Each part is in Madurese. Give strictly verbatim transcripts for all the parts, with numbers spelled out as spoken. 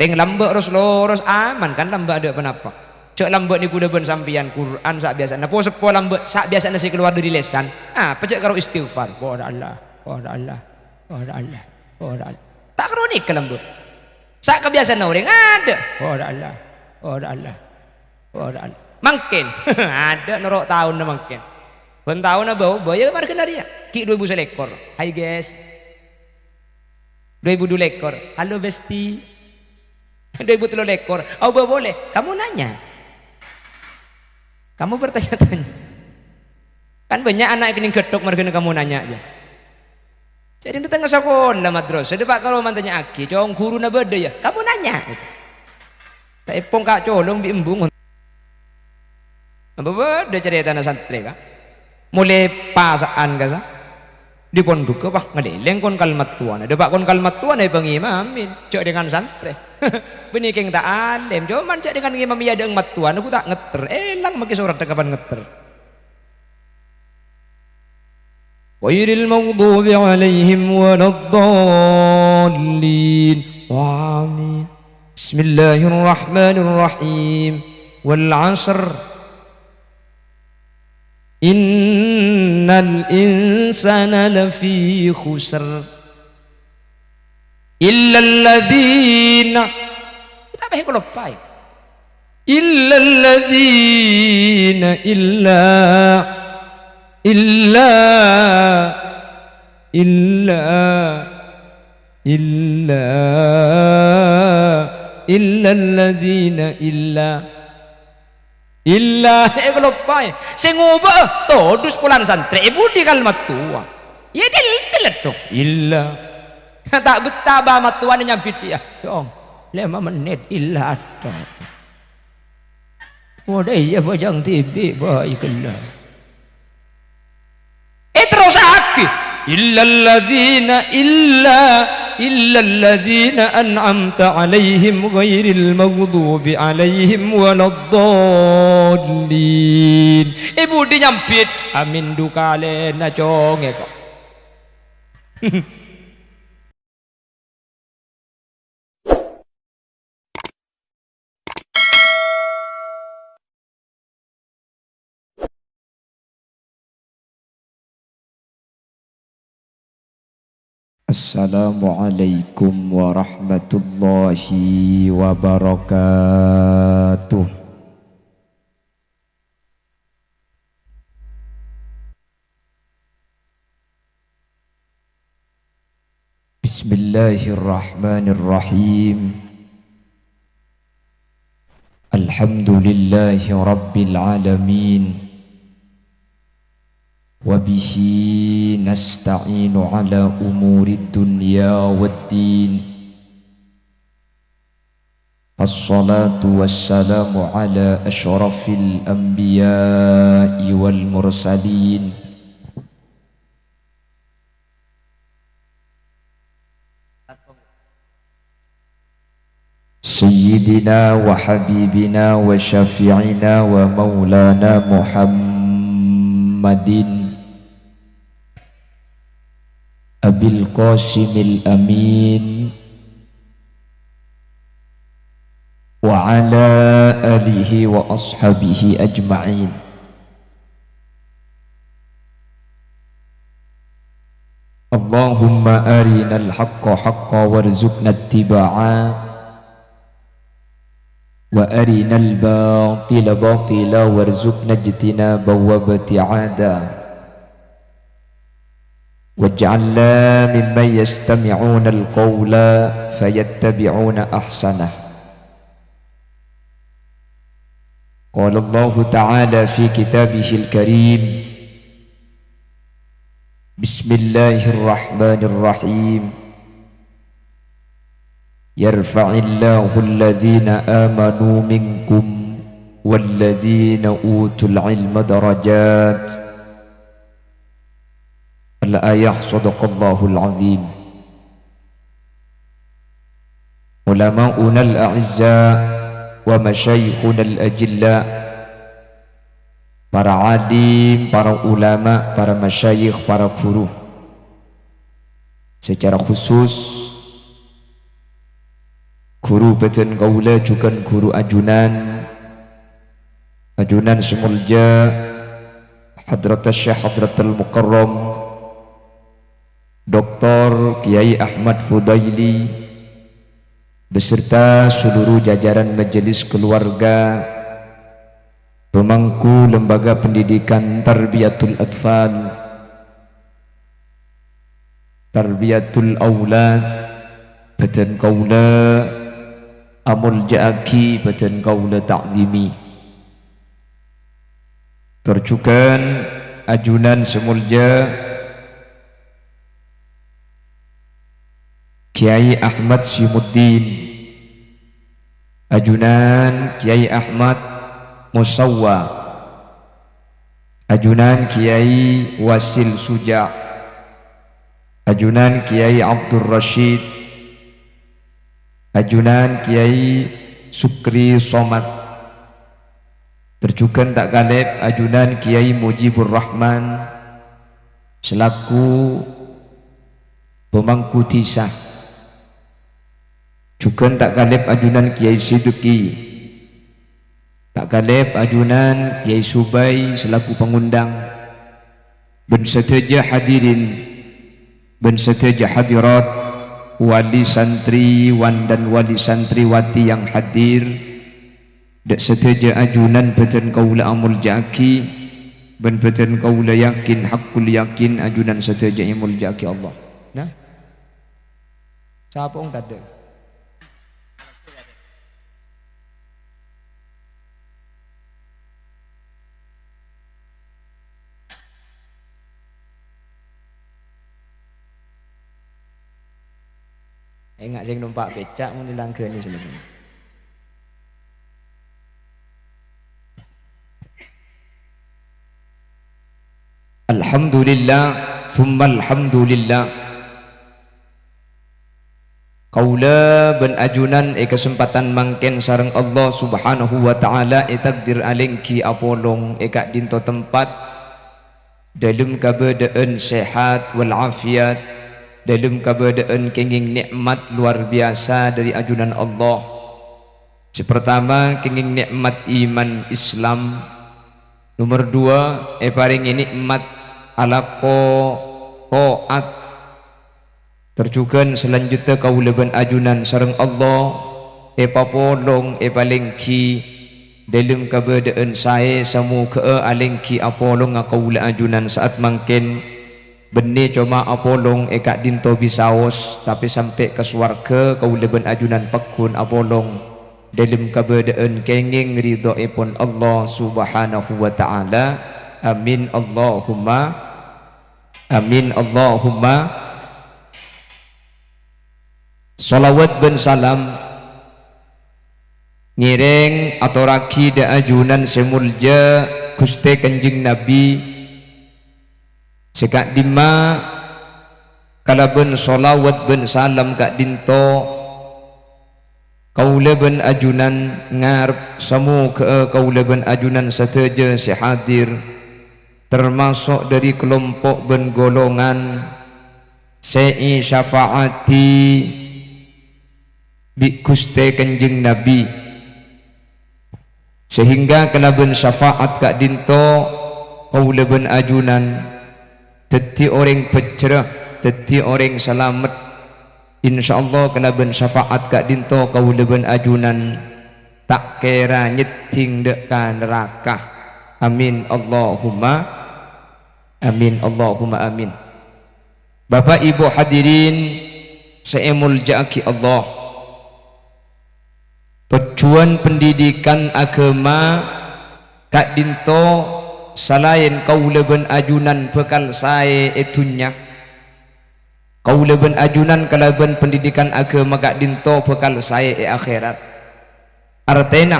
Sèng lambâ' ros-loros aman, kan, lambâ' adâ' ponapa. Jhâ' lambâ' nèko la bân sampèyan, Qur'an sabiyasana, po-seppo lambâ' sabiyasana sè kalowar dâri lèsan. Apa jhâ' karo istighfar? Wah, Allah, wah, Allah, wah, Allah, wah, Allah. Ta' karo nèka lambâ'. Sakabiyasana orèng adâ'. Wah, Allah, wah, Allah, wah, Allah. Mangkèn. Adâ' noro' taonna mangkèn. Bân taonna bâ-obâ, ya, marghâna rèya. Ghi' dhu èbu salèkor. Hai, guys. Dhu èbu dhu lèkor. "Halo, Besti." Dhu èbu tello lèkor. Aobâ polè. Kamu nanya. Kamu bertanya-tanya. Kan bânnya' ana' kennèng ghâtthok marghâna kamu nanya, ya. Jhâ' rèng dâteng ka sakola madrasah, dâpa' ka roma tanya'aghi, "Cong, ghuruna bâdâ, ya?" "Kamu nanya." Ta' èpong ka' colong bi' embung. Apa bâdâ carètana santrè, Ka'? Molaè pasa'an, Ka', sa-, dhi pondhugghâ, wah, ngalèlèng kon-kalmattowana. Dâpa' kon-kalmattowana èpangimami, jhâ' dengan santrè. Bânnè kèng ta' alèm, coma jhâ' dengan ngimami adâ'na mattowana, ghu ta' ngetter. Èlang makè sorat kapan ngetter. Ghairil maghdubi 'alaihim waladdallin. Amin. Bismillahirrahmanirrahim. Wal 'asr. Innal insana lafi khusr. Illalladzina. Tapè kaloppaè. Illalladzina, illa, illa, illa, illa, illalladzina, illa. Illa, èkaloppaè. Sè ngobâ'â, todus polana santrè, è budi kalmattowa. Iyâ, del-, deleddo. Illa. Ta' bettah bâ mattowana nyambit kèya. "Cong, lèma' mennit, illa adâ'." Modâ iyâ bhâjâng dhibi', bhâi ghellâ'. Èterrossaghi, "Illalladzina, illa, illalladzina an'amta 'alaihim ghairil maghdubi 'alaihim waladdallin." È budi nyambit, "Amin du kalèna, cong, èko." Assalamualaikum warahmatullahi wabarakatuh. Bismillahirrahmanirrahim. Alhamdulillahi rabbil alamin. Wa bihi nasta'inu ala umurid dunya waddin. Assalatu wassalamu ala asyrafil anbiya'i wal mursalin. Sayyidina wa habibina wa syafi'ina wa maulana Muhammadin Abil Qasimil Amin wa ala alihi wa ashabihi ajma'in. Allahumma arinal haqqa haqqa warzuqna ittiba'a, wa arinal batila batila warzuqna ijtinaba wa ibti'ada. Waj'alna mimman yastami'unal qawla fayattabi'una ahsanah. Qala Allahu ta'ala fi kitabihil karim, Bismillahirrahmanirrahim. Yarfa'illahu alladhina amanu minkum walladhina utul ilma darajat. Al-ayah, sadaqallahul azim. Ulama'unal a'izza wa masyayikhunal ajilla, para alim, para ulama, para masyayikh, para guru. Secara khusus, Ghuru bhâdhân kaulâ jhughân ghuru ajunan, ajunan sè molja Hadratus Syekh Hadratul Mukarram Doktor Kiai Ahmad Fudaili beserta seluruh jajaran majelis keluarga, pemangku Lembaga Pendidikan Tarbiyatul Atfal, Tarbiyatul Aulad, bhâdhân kaulâ amolja'aghi, bhâdhân kaulâ ta'zimi. Tor jhughân ajunan sè molja Kiai Ahmad Simuddin, ajunan Kiai Ahmad Musawwa, ajunan Kiai Wasil Suja, ajunan Kiai Abdul Rasyid, ajunan Kiai Sukri Somad. Tor jhughân ta' kalèp ajunan Kiai Mujibur Rahman selaku pemangku dhisa. Jhughân ta' kalèp ajunan Kiai Sidiki. Ta' kalèp ajunan Kiai Subai selaku pangundang. Bân sadhâjâ hadirin, bân sadhâjâ hadirat, wali santriwan dan wali santriwati yang hadir, dâ' sadhâjâ ajunan bhâdhân kaulâ amolja'aghi, bân bhâdhân kaulâ yakin, haqqul yakin, ajunan sadhâjâ èmolja'aghi Allah. Nah, sapa wong tadâ'? Enga' sè nompa' beca' mon èlanggâni sè lèbât. Alhamdulillah, tsumma alhamdulillah. Kaulâ bân ajunan è kasempadhân mangkèn sareng Allah Subhanahu wa Ta'ala ètakdir alèngghi apolong è ka'dinto tempat, dâlem kabâdâ'ân sehat wal afiat, dâlem kabâdâ'ân kèngèng nè'mat luar biyasa dâri ajunan Allah. Sè partama, kèngèng nè'mat iman Islam. Nomer duwâ', èparèngè nè'mat alako to'at. Tor jhughân salanjutta kaulâ bân ajunan sareng Allah èpapolong èpalèngghi dâlem kabâdâ'ân saè, samogha'a alèngghi apolonga kaulâ ajunan sa'at mangkèn. Bânnè coma apolong è ka'dinto bisaos, tapè sampè' ka sowarghâ kaulâ bân ajunan pagghun apolong dâlem kabâdâ'ân kèngèng ridhoèpon Allah Subhanahu wa Ta'ala. Amin, Allahumma amin, Allahumma. Shalawat bân salam ngèrèng atorraghi dâ' ajunan sè molja Ghustè Kanjeng Nabi, sè ka'dimma kalabân shalawat bân salam ka'dinto kaulâ bân ajunan ngarep samogha'a kaulâ bân ajunan sadhâjâ sè hadir, tamaso' dâri kalompo' bân golongan sè èsyafaati bi' Ghustè Kanjeng Nabi, sehingga kalabân syafaat ka'dinto kaulâ bân ajunan dhâddhi orèng bhâjjhrâ, dhâddhi orèng salamet. Insyaallah kalabân syafaat ka'dinto kaulâ bân ajunan ta' kèra nyèddhing dâ' ka naraka. Amin, Allahumma amin, Allahumma amin. Bapa' Ibu hadirin sè èmolja'aghi Allah, tojjhuwân pendidikan aghâma ka'dinto salaèn kaulâ bân ajunan bhâkal saè è dhunnya, kaulâ bân ajunan kalabân pendidikan aghâma ka'dinto bhâkal saè è akhèrat. Artèna,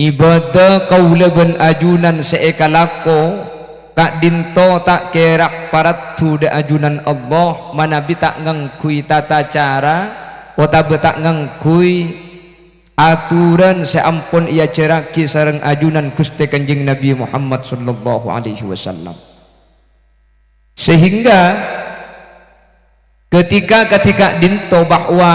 Ibâdâ kaulâ bân ajunan sè èkalako ka'dinto ta' kèra paraddhu dâ' ajunan Allah manabi ta' ngangghuy tata cara otabâ ta' ngangghuy aturan sè ampon èajhârraghi sareng ajunan Ghustè Kanjeng Nabi Muhammad sallallahu alaihi wasallam. Sehingga ketika kadhi ka'dinto bahwa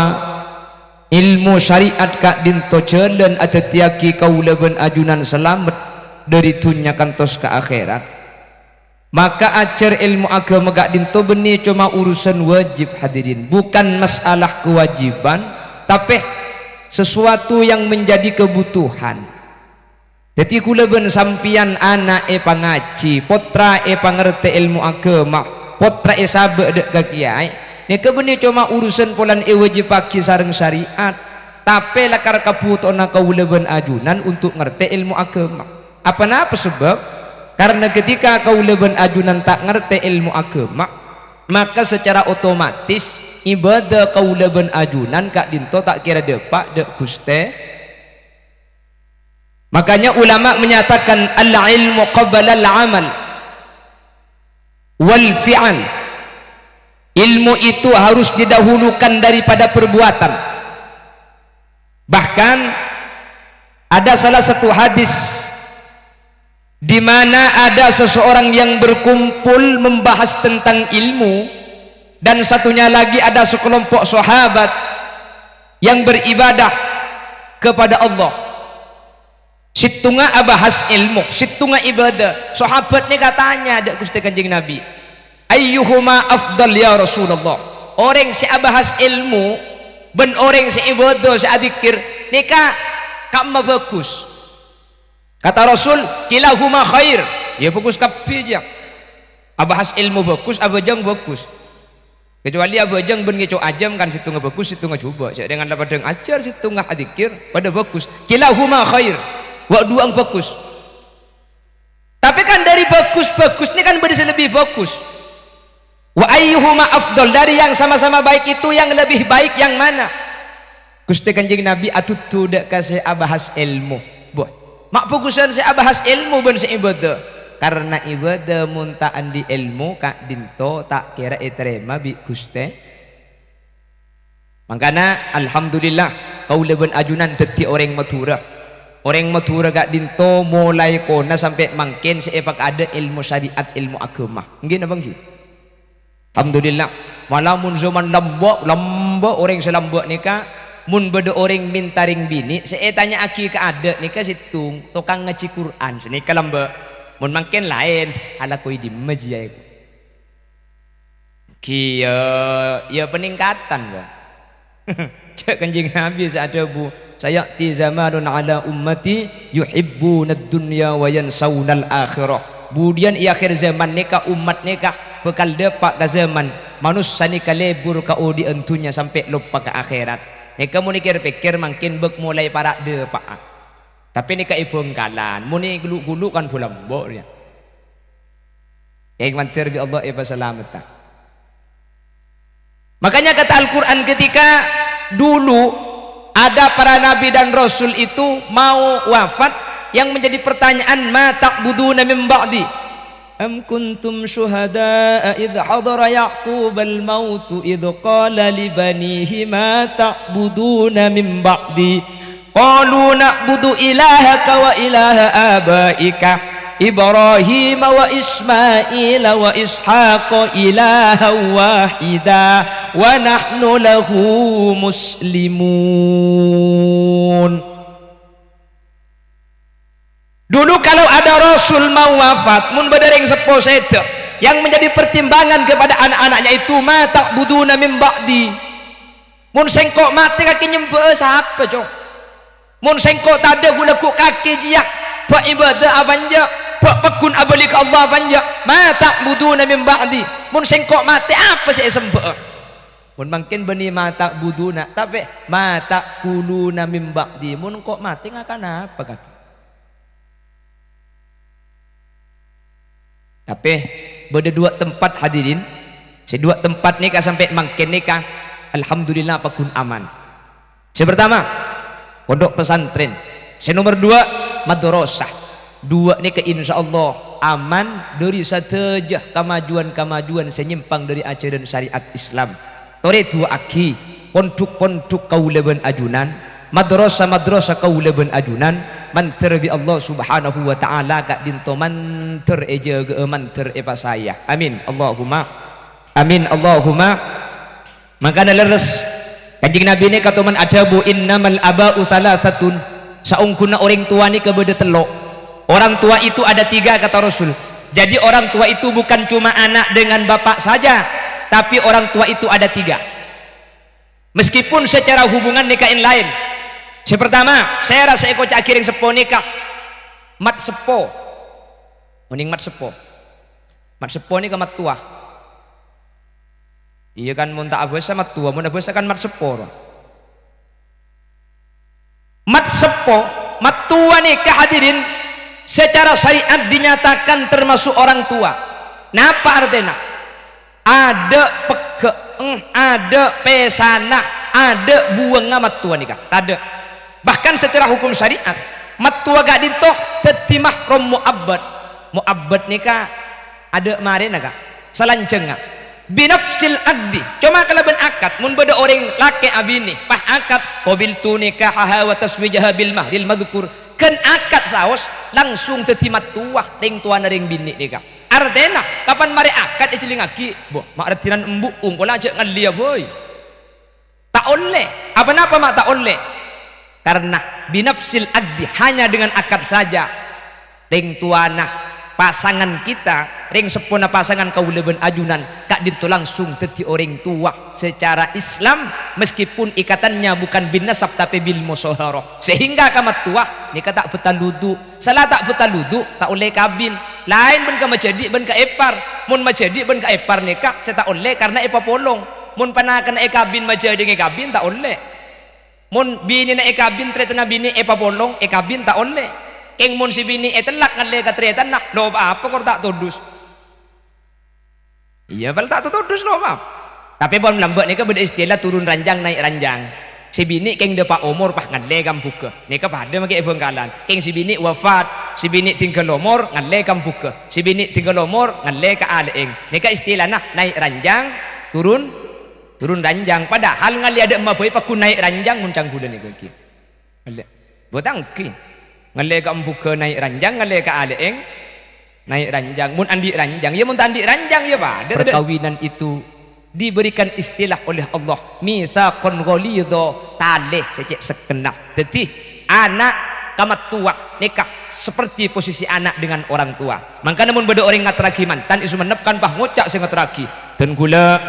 Èlmo syariat ka'dinto jhâlân adhâddhiyâghi kaulâ bân ajunan salamet dhâri dhunnya kantos ka akhèrat. Maka ajhâr èlmo aghâma ka'dinto bânnè coma urusan wajib, hadirin, bukan masalah kewajiban, tapè sesuatu yang menjadi kebutuhan. Dhâddhi, kaulâ bân sampèyan ana' èpangajhi, pottra èpangartè èlmo aghâma, pottra èsabâ' dhâ' ka kèyaè, nèka bânnè coma urusan polana èwâjibhâghi sareng syariat, tapè lakar kabhutowanna kaulâ bân ajunan untuk ngartè èlmo aghâma. Aponapa sabâb? Karna ketika kaulâ bân ajunan ta' ngartè èlmo aghâma, maka secara otomatis ibadah kaulâ bân ajunan ka'dinto ta' kèra dâpa' dhâ' Ghustè. Makanya ulama menyatakan, "Al-ilmu qabla al-amal wal fi'al." Ilmu itu harus didahulukan daripada perbuatan. Bahkan ada salah satu hadis di mana ada seseorang yang berkumpul membahas tentang ilmu, dan satunya lagi ada sekelompok sahabat yang beribadah kepada Allah. Sèttonga abahas èlmo, sèttonga ibadah. Sahabat nèka tanya dhâ' Ghustè Kanjeng Nabi, "Ayyuhuma afdal ya Rasulullah?" Orèng sè abahas èlmo bân orèng sè ibadah, sè adzikkèr, nèka ka'emma bhâghus? Kata Rasul, "Kilahuma khair." Iyâ bhâghus kabbhi, jâ. Abahas èlmo bhâghus, abhâjâng bhâghus. Kecuali abhâjâng bân ngèco' ajâm kan sèttonga bhâghus, sèttonga jhubâ'. Sè rèng la padâ ajhâr, sèttonga adzikkèr, padâ bhâghus. Kilahuma khair. Wa duwâ'ân bhâghus. Tapè kan dhâri bhâghus-bhâghus nèka kan bâdâ sè lebbi bhâghus. Wa ayyuhuma afdal, dari yang sama-sama baik itu yang lebih baik yang mana? Ghustè Kanjeng Nabi adhudhu dhâ' ka sè abahas èlmo. Boh, ma' bhâghusan sè abahas èlmo bân sè ibadah. Karna ibadah mon ta' andi' èlmo ka'dinto ta' kèra ètarèma bi' Ghustè. Mangkana, alhamdulillah, kaulâ bân ajunan dhâddhi orèng Madhurâ. Orèng Madhurâ ka'dinto molaè kona sampè' mangkèn sè èpakaadâ' èlmo syariat, èlmo aghâma. Ènggi napa ènggi? Alhamdulillah. Mala mon zaman lambâ', lambâ' orèng sè lambâ' nèka, mon bâdâ orèng mènta rèng binè', sè ètanya'aghi kaadâ' nèka sèttong, tokang ngajhi Qur'an, sanèka lambâ'. Mon mangkèn laèn, alako è dimma jiyâ? Ghi, ya, ya peningkatan, Bang. Ca'na Kanjeng Nabi sè adhâbu, "Saya'ti zamanun 'ala ummati yuhibbunad dunya wa yansawnal akhirah." Budiyân è akhèr zaman nèka, ommat nèka bhâkal dâpa' ka zaman manossa nèka lebur ka odi'ân dhunnya sampè' loppa ka akhèrat. Nèka mon èkèr-pèkkèr mangkèn bâk molaè para' dâpa'a. Tapè nèka è Bhângkalan, mon è Gulu'-Gulu' kan dhu lambâ' rèya. Yang mandhâr bi' Allah èpasalamedhâ. Makanya kata Al-Quran, ketika dulu ada para nabi dan rasul itu mau wafat, yang menjadi pertanyaan, "Ma ta'buduna min ba'di?" "Am kuntum syuhada'a idh hadara Ya'qubal mautu idh qala li banihi ma ta'buduna min ba'di?" Qalu na'budu ilahaka wa ilaha abaika Ibrahim wa Ismail wa Ishaq ilahan wahida wa nahnu lahu muslimun. Dulu kalau ada rasul mau wafat, mon bâdâ rèng seppo sèdhâ, yang menjadi pertimbangan kepada anak-anaknya itu, "Ma ta'buduna min ba'di?" Mon sèngko' matè, kakè nyembhâ'â sapa, Cong? Mon sèngko' tadâ' ghu-lagghu' kakè jiyâ, bâ' ibâdâ apa enjâ'? Bâ' pagghun abâli ka Allah apa enjâ'? Ma ta'buduna min ba'di? Mon sèngko' matè, apa sè èsembhâ'â? Mon mangkèn bânnè ma ta'buduna, tapè ma ta'kuluna min ba'di? Mon engko' matè, ngakan apa kakè? Tapè bâdâ duwâ' tempat, hadirin. Sè duwâ' tempat nèka sampè' mangkèn nèka, alhamdulillah, pagghun aman. Sè partama, pondhuk pesantren. Sè nomer duwâ', madrasah. Duwâ' nèka insyaallah aman dâri sadhâjâ kamajuan-kamajuan sè nyèmpang dâri ajhârân syariat Islam. Torè duwâ'aghi pondhuk-pondhuk kaulâ bân ajunan, madrasah-madrasah kaulâ bân ajunan, mandhâr bi' Allah Subhanahu wa Ta'ala ka'dinto mandhâr èjâgâ'â, mandhâr èpasaèya. Amin. Allahumma amin. Allahumma. Mangkana lerres. Kanjeng Nabi nèka toman adhâbu, "Innamal aba'u tsalatsatun." Saongghuna orèng towa nèka bâdâ tello'. Orang tua itu ada tiga, kata Rasul. Jadi, orang tua itu bukan cuma anak dengan bapak saja, tapi orang tua itu ada tiga. Meskipun secara hubungan nèka èn-laèn. Sè pertama, sè rasa èkoca'aghi rèng seppo nèka, mat seppo. Onèng mat seppo. Mat seppo nèka mattowa. Iyâ kan, mon ta' abhâsa mattowa, mon abhâsa kan mat seppo, ro. Mat seppo, mattowa nèka, hadirin, secara syariat dinyatakan termasuk orang tua. Napa artèna? Adâ' peggâ'eng, adâ' pèssana, adâ' buwângnga mattowa nèka. Tadâ'. Bahkan secara hukum syariat, mattowa ka'dinto dhâddhi mahram mu'abbad. Mu'abbad nèka adâ' marèna, Ka'. Salanjhângnga, binafsil aqdi, coma kalabân akad, mon bâdâ orèng lakè' abinè, pas akad, "Qabiltu nikahaha wa tazwijaha bil mahril madzkur." Ghân akad saos, langsung dhâddhi mattowa rèng towana rèng binè' nèka. Artèna, kapan marè akad èjhâlingngaghi, "Bo, ma' raddhinan embu', engko' la jhâ' ngallèya, boy." Ta' ollè. Apa napa ma' ta' ollè? Karena binafsil aqdi, hanya dengan akad saja. Rèng towana pasangan kita, rèng seppona pasangan kaulâ bân ajunan, ka'dinto langsung dhâddhi orèng towa secara Islam, meskipun ikatannya bukan bin nasab, tapi bil musaharah. Sehingga ka mattowa nèka ta' bhâtal wudu. Sala ta' bhâtal wudu, ta' ollè kabin. Laèn bân ka majhâdhi' bân ka èpar. Mon majhâdhi' bân ka èpar nèka sè ta' ollè karna èpapolong. Mon panakana èkabin majhâdhi'â èkabin, ta' ollè. Mon binèna èkabin, tarètanna binè' èpapolong, èkabin, ta' ollè. Kèng mon sè binè' ètellak ngallè ka tarètanna, lo' pa-apa kor ta' todus. Iyâ, pal ta' totodus lo', Pak. Tapè pon lambâ' nèka bâdâ istilah turun ranjang naè' ranjang. Sè binè' kèng dâpa' omor pas ngallè ka embughâ. Nèka padâ makè è Bhângkalan. Kèng sè binè' wafat, sè binè' tinggal omor ngallè ka embughâ. Sè binè' tinggal omor ngallè ka alè'èng. Nèka istilana naè' ranjang, turun, turun ranjang. Padahal ngallè adâ' emma bhâi pagghun naè' ranjang mon cangghulâ nèka ghi. Ngallè. Bhutang ghi. Ngallè ka embughâ naè' ranjang, ngallè ka alè'èng naè' ranjang. Mon andi' ranjang, iyâ, mon ta' andi' ranjang, iyâ padâ. Perkawinan itu diberikan istilah oleh Allah, mitsaqan ghalidha, talè sè cè' sekkenna. Dhâddhi, ana' ka mattowa nèka seperti posisi anak dengan orang tua. Mangkana mon bâdâ orèng ngaterraghi mantan è Songennep kan pas ngoca' sè ngaterraghi, "Dân ghulâ,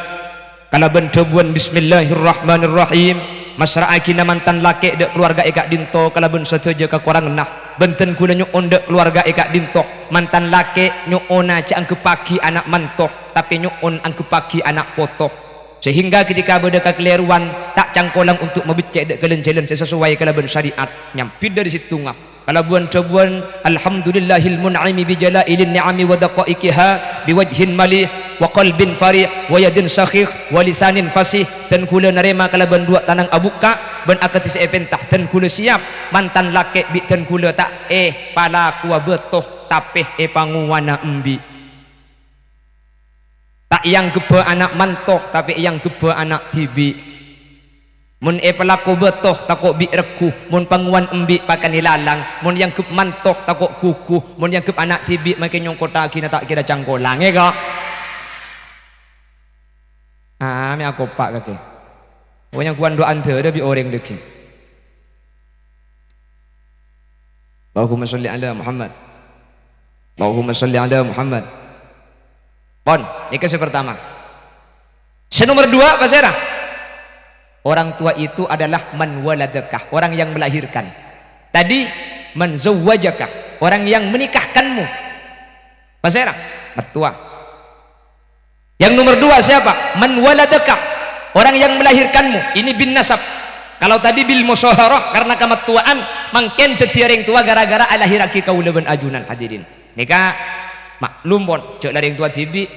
kalabân dhâbuwân Bismillahirrahmanirrahim, massra'aghina mantan lakè' dâ' kalowarga è ka'dinto kalabân sadhâjâ kakoranganna, bân dân ghulâ nyo'on dâ' kalowarga è ka'dinto, mantan lakè' nyo'ona jhâ' angghebbhâghi ana' manto, tapè nyo'on angghebbhâghi ana' poto. Sehingga ketika bâdâ kakalèrowan, ta' cangkolang untuk mabeccè' dâ' ghâlân-jhâlân sè sasoway kalabân syariat." Nyambit dâri sèttonga. Kalabân dhâbuwân, "Alhamdulillahil mun'imi bi jala'ilin ni'ami wa daqa'iqiha bi wajhin malih, wa qalbin farih, wa yadin sakhih, wa lisanin fasih." Dân ghulâ narèma kalabân duwâ' tanang abukka', bân akadhi sè èpènta, dân ghulâ siyap, mantan lakè' bi' dân ghulâ ta' èpalakowa bâto, tapè èpangowana embi'. Ta' èangghebbhâ ana' manto, tapè èangghebbhâ ana' dhibi'. Mon èpalako bâto, tako' bi' regghu. Mon pangowan embi' pakanè lalang. Mon èangghep manto, tako' ghugu. Mon èangghep ana' dhibi', makè nyongkottaghina ta' kèra cangkolang, è, Ka'? Ah, mè' akopa' kakè. Pokoknya ghuwân duwâ'ân dârâ bi' orèng dhâggi'. Allahumma sholli ala Muhammad. Allahumma sholli ala Muhammad. Pon, nèka sè pertama. Sè nomor dua, pasèra? Orang tua itu adalah man waladaka, orang yang melahirkan. Tadi, man zawwajaka, orang yang menikahkanmu. Pasèra? Mattowa. Yang nomor dua siapa? Man waladaka, orang yang melahirkanmu. Ini bin nasab. Kalau tadi bil musaharah, karena kamattowaan, mangkèn dhâddhiyâ rèng towa gara-gara alahèrraghi kaulâ bân ajunan, hadirin. Nèka maklum, pon, jhâ' la rèng towa dhibi'.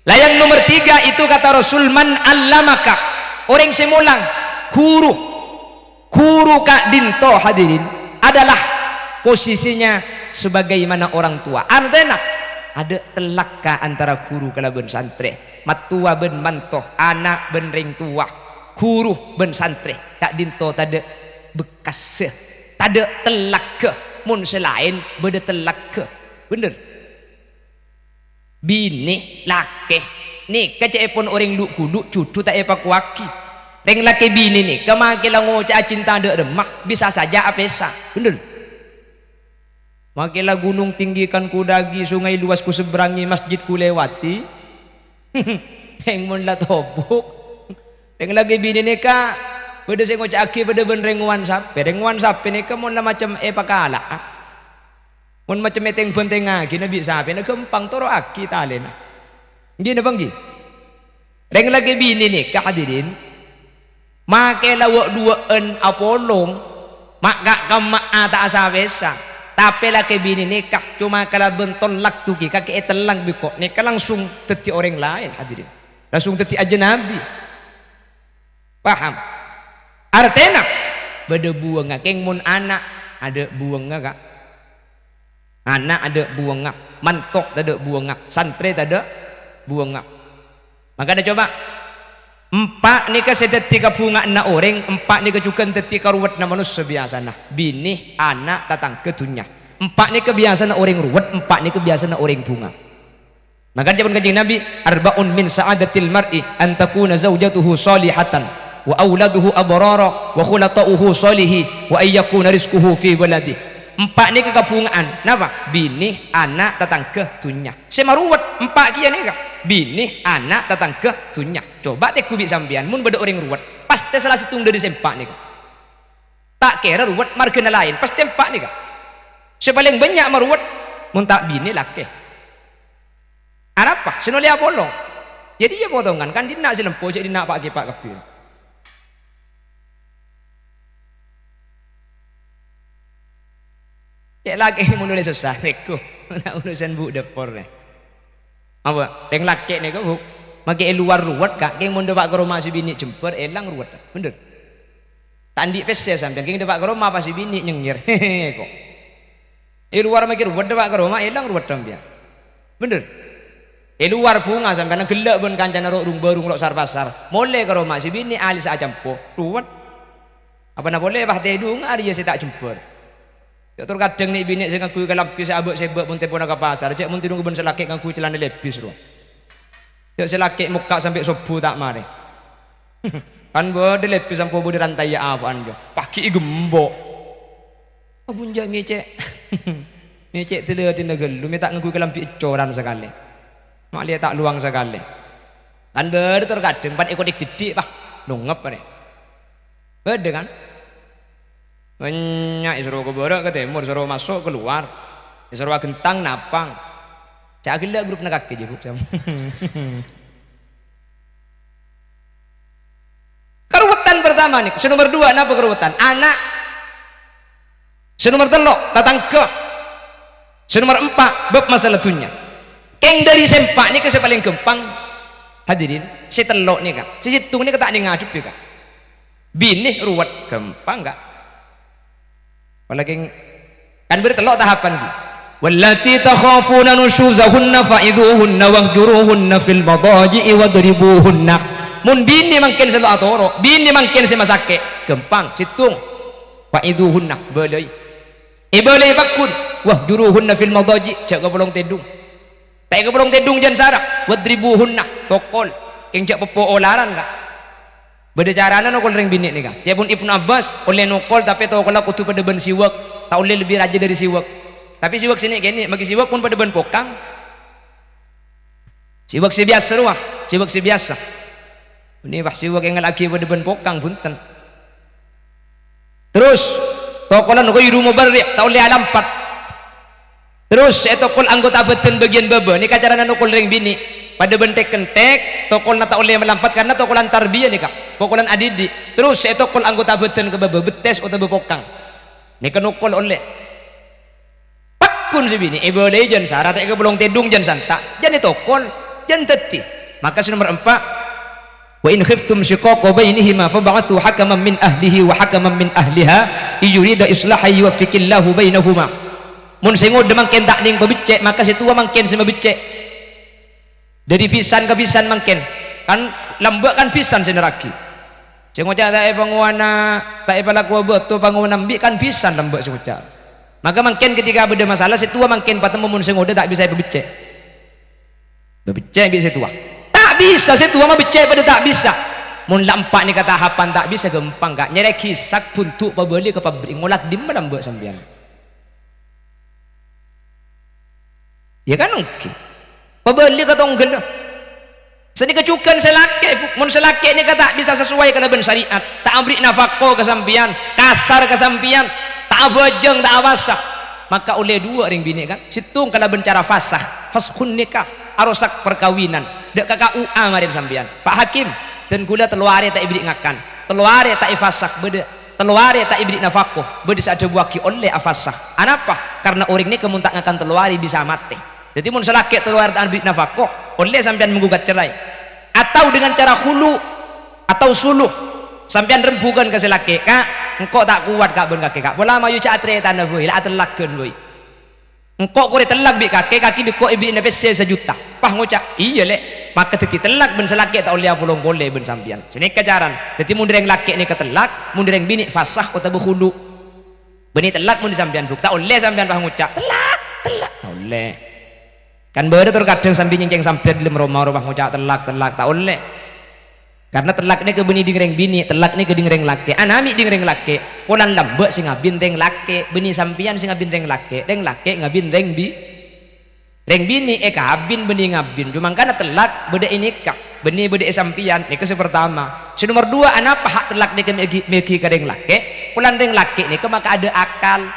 Lah, yang nomor tiga itu kata Rasul, "Man allamaka," orèng sè molang, ghuru. Ghuru ka'dinto, hadirin, adalah posisinya sebagaimana orang tua. Artèna, adâ' tellakka antara ghuru kalabân santrè, mattowa bân manto, ana' bân rèng towa, ghuru bân santrè. Ka'dinto tadâ' bekkassa, tadâ' tellakka. Mon sè laèn bâdâ tellakka. Bhender. Binè, lakè, nèka ca'èpon orèng lu'-ghulu', jhudhu ta' èpakowaghi. Rèng lakè binè nèka makè la ngoca'a cinta dâ' remma, bisa saja apèsa. Bhender. Makè la gunung tinggi kan ku dâgi, sungai luas ku seberangi, masjid ku lewati. Rèng mon la tobuk. Rèng lakè binè nèka bâdâ sè ngoca'aghi bâdâ bân rèng ngowan sapè. Rèng ngowan sapè nèka mon la macem èpakala'a. Mon macem ètèng-bhântèngngaghi nabi sapèna ghâmpang, toro'aghi talèna. Ènggi napa ènggi? Rèng lakè binè nèka, hadirin, makè la wâ'-duwâ'ân apolong, ma'-, ka'-, kamma'a ta' asapèsa. Tapè lakè binè nèka coma kalabân tollak dugi kakè ètellang bi' engko' nèka langsung dhâddhi orèng laèn, hadirin. Langsung dhâddhi ajanabi. Paham? Artèna, bâdâ buwângnga. Kèng mon ana', adâ' buwângnga, Ka'. Ana' adâ' buwângnga, manto tadâ' buwângnga, santrè tadâ' buwângnga. Mangkana coba, empa' nèka sè dhâddhi kabhungaanna orèng, empa' nèka jhughân dhâddhi karuwedna manossa biyasana. Binè, ana', tatangghâ, dhunnya. Empa' nèka biyasana orèng ruwet, empa' nèka biyasana orèng bhunga. Maka dhâbuna Kanjeng Nabi, "Arba'un min sa'adatil mar'i an takuna zaujatuhu shalihatan, wa auladuhu abrara, wa khulata'uhu shalihin, wa an yakuna rizquhu fi baladihi." Empa' nèka kabhunga'an. Napa? Binè, ana', tatangghâ, dhunnya. Sè maruwet empa' kèya nèka. Binè, ana', tatangghâ, dhunnya. Coba tengghu bi' sampèyan, mon bâdâ orèng ruwet, pastè sala sèttong dhâri sè empa' nèka. Ta' kèra ruwet marghâna laèn, pastè empa' nèka. Sè palèng bânnya' maruwet, mon ta' binè, lakè. Arapa? Sè nolè apolong. Yâ, dhiyâ potongan, kan dinna' sè lempo, jhâ' dinna' pa'-kèpa' kabbhi. Cè' lakè mon nolè sossa, nèko. Na' urusan bu' dâpor, nè. Apa? Rèng lakè' nèko, Bu'. Makè è lowar ruwet, Ka'. Kèng mon dâpa' ka roma sè binè' jembhâr, èlang ruwet. Bhender. Ta' andi' pèssè sampèyan, kèng dâpa' ka roma pas sè binè' nyengngèr. Ko. È lowar makè ruwet, dâpa' ka roma èlang ruwet sampèyan. Bhender. È lowar bhunga sampèyan ghellâ' bân kancana ro' rung-bârung lo' sar-pasar. Molè ka roma sè binè' alèssa acampo. Ruwet. Apana polè pas tèdung arèya sè ta' jembhâr. Jhâ' tor kadhâng nè'-binè' sè ngangghuy kalambhi sè abâ'-sèbâ' mon tempona ka pasar, jhâ' mon tèdung bân sè lakè' ngangghuy calana lebbis rowa. Jhâ' sè lakè' mokka' sampè' sobbhu ta' marè. Kan bâdâ lebbis ampo bâdâ rantayya apa'an, jhâ'. Paghi' ègembo'. Abunja' mècè'. Mècè' dâlâtèna ghâllu, mè' ta' ngangghuy kalambhi ècoran sakalè. Ma' lè ta' lowang sakalè. Kan bâdâ tor kadhâng pan èkotik diddhi', wah, nongep arè. Bâdâ, kan? Bânnya' èsoro ka bârâ', ka tèmor, èsoro maso', kalowar. Èsoro aghentang, napang. Jhâ' ghellâ' grupna kakè, jhâ', Bu'. Karowetan pertama nèka. Sè nomer dua, napa karowetan? Ana'. Sè nomer tello', tatangghâ. Sè nomer empa', bab masalah dhunnya. Kèng dâri sè empa' nèka sè palèng ghâmpang, hadirin. Sè tello' nèka. Sè sèttong nèka ta' nèng ngadhebbhi, Ka'. Binè ruwet, ghâmpang, Ka'. Apalagi kan bâdâ tello' tahapan, ghi. "Wallati takhafuna nusyuzahunna fa'idhuhunna wahjuruhunna fil madaji'i wadribuhunna." Mon binè mangkèn sè ta' atoro', binè mangkèn sè masakè', ghâmpang, sèttong. "Fa'idhuhunna," bâlâi. Èbâlâi pagghun, "wahjuruhunna fil madaji'," jhâ' kapolong tèdung. Ta' èkapolong tèdung jân sara, "wadribuhunna," tokol. Kèng jhâ' peppo olaran, Ka'. Bâdâ carana nokol rèng binè' nèka. Ca'èpon Ibnu Abbas, ollè nokol tapè tokolla kodhu padâ bân siwak, ta' ollè lebbi rajâ dâri siwak. Tapè siwak sè nè'-kènè', maghi siwak pon padâ bân pokang. Siwak sè biyasa rowa, siwak sè biyasa. Bânnè pas siwak èngala'aghi padâ bân pokang, bhunten. Terros, tokolan ghairu mubarri', ta' ollè alampat. Terros sè ètokol anggota bhâdhân bâgiyân bâbâ, nèka carana nokol rèng binè'. Padâ bân tèk-kentek, tokolna ta' ollè malampat karna tokolan tarbiyah nèka, pokolan adhidhi'. Terros sè ètokol anggota bhâdhân ka bâbâ, bettès otabâ pokang. Nèka nokol ollè. Pagghun sè binè', èbâlâi jân sara, ta' èkapolong tèdung jân santa', jân ètokol, jân dhâddhi. Maka sè nomer empa', "Wa in khiftum shiqaqa bainihima fab'atsu hakaman min ahlihi wa hakaman min ahliha in yurida islahan yuwaffiqillahu bainahuma." Mon sè ngodâ mangkèn ta' nèng pabeccè', maka sè towa mangkèn sè mabeccè'. Dâri bhisan ka bhisan mangkèn, kan lambâ' kan bhisan sè nerraghi. Sè ngoca' ta' èpangowana, ta' èpalakowa bâto pangowana embi' kan bhisan lambâ' sè ngoca'. Maka mangkèn ketika bâdâ masalah, sè towa mangkèn patemmo mon sè ngodâ ta' bisa èpabeccè'. Mabeccè' bi' sè towa. Ta' bisa, sè towa mabeccè' padâ ta' bisa. Mon la empa' nèka tahapan ta' bisa, ghâmpang, Ka'. Nyarè ghisak, bhundu', pabâli ka pabrik, ngola' dimma lamba' sampèyan? Iyâ kan ènggi. Pabâli ka tongghâlla. Sanèka jhughân sè lakè', Bu. Mon sè lakè' nèka ta' bisa sesuai kalabân syariat, ta' aberri' nafaqah ka sampèyan, kasar ka sampèyan, ta' abhâjâng, ta' apasa, maka ollè duwâ' rèng binè', kan? Sèttong kalabân cara fasah, faskhun nikah, arosak parkabinan, dâ' ka K U A marèn sampèyan. Pak Hakim, dân ghulâ tello arè ta' èberri' ngakan, tello arè ta' èfasah, bâdâ tello arè ta' èberri' nafaqah, bâdâ sè adhâbuwâghi ollè afasah. Anapa? Karna orèng nèka mon ta' ngakan tello arè bisa matè. Dhâddhi, mon sè lakè' tello arè ta' èberri' nafaqah, ollè sampèyan menggugat cerai. Atau dengan cara khulu', atau suluh. Sampèyan rembugan ka sè lakè', "Ka', engko' ta' kowat, Ka', bân kakè, Ka'. Pola mayu jhâ' atarètana bhâi, la atellaghân bhâi. Engko' korè tellak bi' kakè, kakè bi' engko' èberri'na pèssè sajuta." Pas ngoca', "Iyâ, Lè'." Maka dhâddhi tellak bân sè lakè' ta' ollè apolong polè bân sampèyan. Sanèka carana. Dhâddhi, mon rèng lakè' nèka tellak, mon rèng binè' fasah otabâ khulu'. Bânnè tellak mon sampèyan, Bu. Ta' ollè sampèyan pas ngoca', "Tellak, tellak." Ta' ollè. Kan bâdâ tor kadhâng sambi nyèngkèng sampèyan dâlem roma, pas ngoca', "Tellak, tellak." Ta' ollè. Karna tellak nèka bânnè ding rèng binè', tellak nèka ding rèng lakè'. Anami ding rèng lakè', polana lambâ' sè ngabin rèng lakè', bânnè sampèyan sè ngabin rèng lakè', rèng lakè' ngabin rèng bi-, rèng binè' èkabin bânnè ngabin, coma mangkana tellak bâdâ è nèka, bânnè bâdâ è sampèyan, nèka sè partama. Sè nomer duwâ', anapa ha' tellak nèka mèghi-, mèghi ka rèng lakè'? Polana rèng lakè' nèka maka adâ' akal.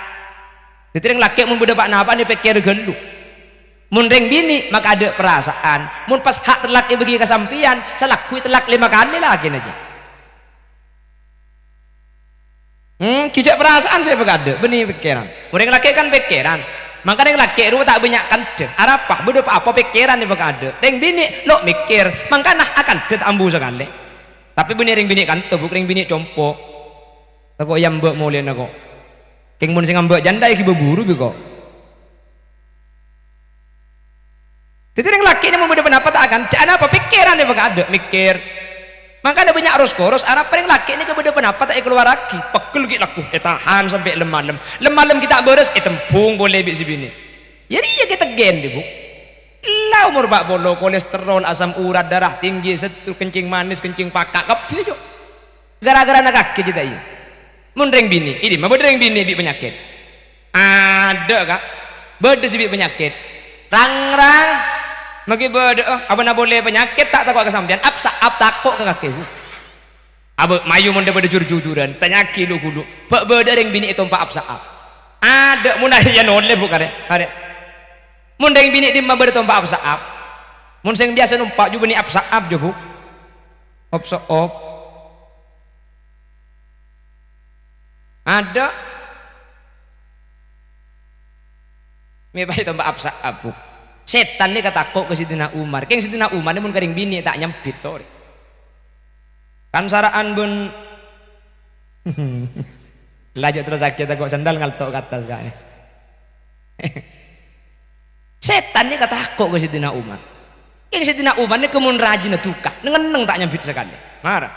Dhâddhi rèng lakè' mon bâdâ pa-napa nè pèkkèr ghâllu. Mon rèng binè' maka adâ' parasaan. Mon pas ha' tellak èbâghi ka sampèyan, salagghuna tellak lèma kalè lakèna jiyâ. Hmm, ghi' jhâ' parasaan sè èpakadâ', bânnè pèkkèran. Mon rèng lakè' kan pèkkèran. Mangkana rèng lakè' rowa ta' bânnya' kandhâ. Arapa? Bâdâ pa-apa pèkkèran èpakadâ'. Rèng binè' lo' mèkkèr, mangkana akandhâ ta' ambu sakalè. Tapè bânnè rèng binè' kantha, Bu, rèng binè' compo'. Tako' è ambâ' molèna ko'. Kèng mon sè ngambâ' jhândhâ èghibâ buru bi' ko'. Dhâddhi rèng lakè' nèka mon bâdâ panapa ta' akan, jhâ' anapa pèkkèran èpakadâ', mèkkèr. Mangkana bânnya' ros-koros, arapa rèng lakè' nèka bâdâ panapa ta' èkalowarraghi, pegghel ghi' lagghu ètahan sampè' lem-malem. Lem-malem ghi' ta' bârâs, ètembhung polè bi' sè binè'. Yâ rèya kè tegghen, Bu. Ella omor pa' polo, kolesterol, asam urat, darah tinggi, setruk, kencing manis, kencing paka', kabbhi, Jo. Gara-garana kakè jiyâ ta' iyâ. Mon rèng binè', è dimma bâdâ rèng binè' bi' panyakèt? Adâ', Ka'. Bâdâ sè bi' panyakèt. Rang-rang. Maghi bâdâ'â, oh, abâ'na polè panyakèt ta' tako' ka sampèyan, ap-sa'ap tako' ka kakè, Bu. Abâ' mayu mon dâ-bâdâ jur-jujuran, tanya'aghi lu-ghulu. Bâ' bâdâ rèng binè' ètompa' ap-sa'ap. Adâ', mon areya nolè, Bu, karè. Karè. Mon rèng binè' dimma bâdâ tompa' ap-sa'ap? Mon sè biyasa nompa' jhubâ' nè ap-sa'ap, jhubâ'. Op-sa'op. Adâ'. Mè' bhâi tompa' ap-sa'ap, Bu. Sètan nèka tako' ka Sayyidina Umar. Kèng Sayyidina Umar nè mon ka rèng binè' ta' nyambit, torè. Kan sara'an bân la jhâ' terros sakè' tako' sandal ngalto' ka attas, Ka'. Sètan nèka tako' ka Sayyidina Umar. Kèng Sayyidina Umar nèka mon rajina duka, neng-enneng ta' nyambit sakalè. Mara.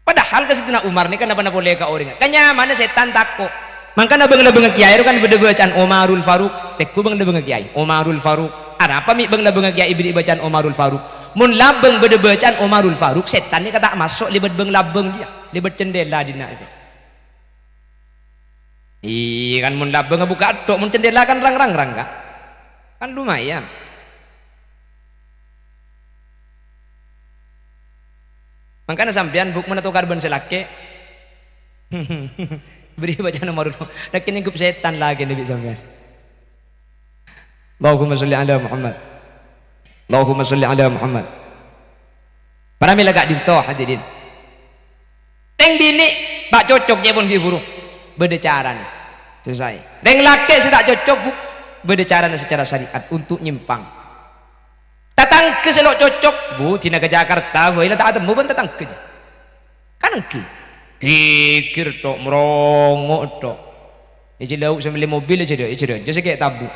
Padahal ka Sayyidina Umar nèka napa-napa polè ka orèngnga. Kanyamana sètan tako'. Mangkana bâng-labângnga kèyaè rowa kan bâdâ bâcaan Umarul Faruq. Tèngghu bâng-labângnga kèyaè. Umarul Faruq. Arapa mè' bâng-labângnga kèyaè èbèrri' bâcaan Umarul Faruq? Mon labâng bâdâ bâcaan Umarul Faruq, sètan nèka ta' maso' lèbât bâng-labâng jiyâ, lèbât candhela dinna' èpè. Iyâ, kan mon labâng abukka' tho', mon candhela kan rang-rangrang, Ka'. Kan lumayan. Mangkana sampèyan, Bu, mon atokar bân sè lakè', bèrri' bâcaan Umarul Faruq. Lakè' nèngghep sètan lakèna bi' sampèyan. Allahumma sholli ala Muhammad. Allahumma sholli ala Muhammad. Para mèla ka'dinto, hadirin. Rèng binè' ta' cocok, jhâ' pon ghi' buru. Bâdâ carana. Sè saè. Rèng lakè' sè ta' cocok, Bu, bâdâ carana secara syariat untuk nyèmpang. Tatangghâ sè lo' cocok, Bu, dina ka Jakarta, bhâi la ta' atemmo bân tatangghâ, jhâ'. Kan ènggi. Ghighir tho', morongo' tho'. È jâlâu sè mellè mobil è jâdâ, è jâdâ, jâ sè kè' tabu.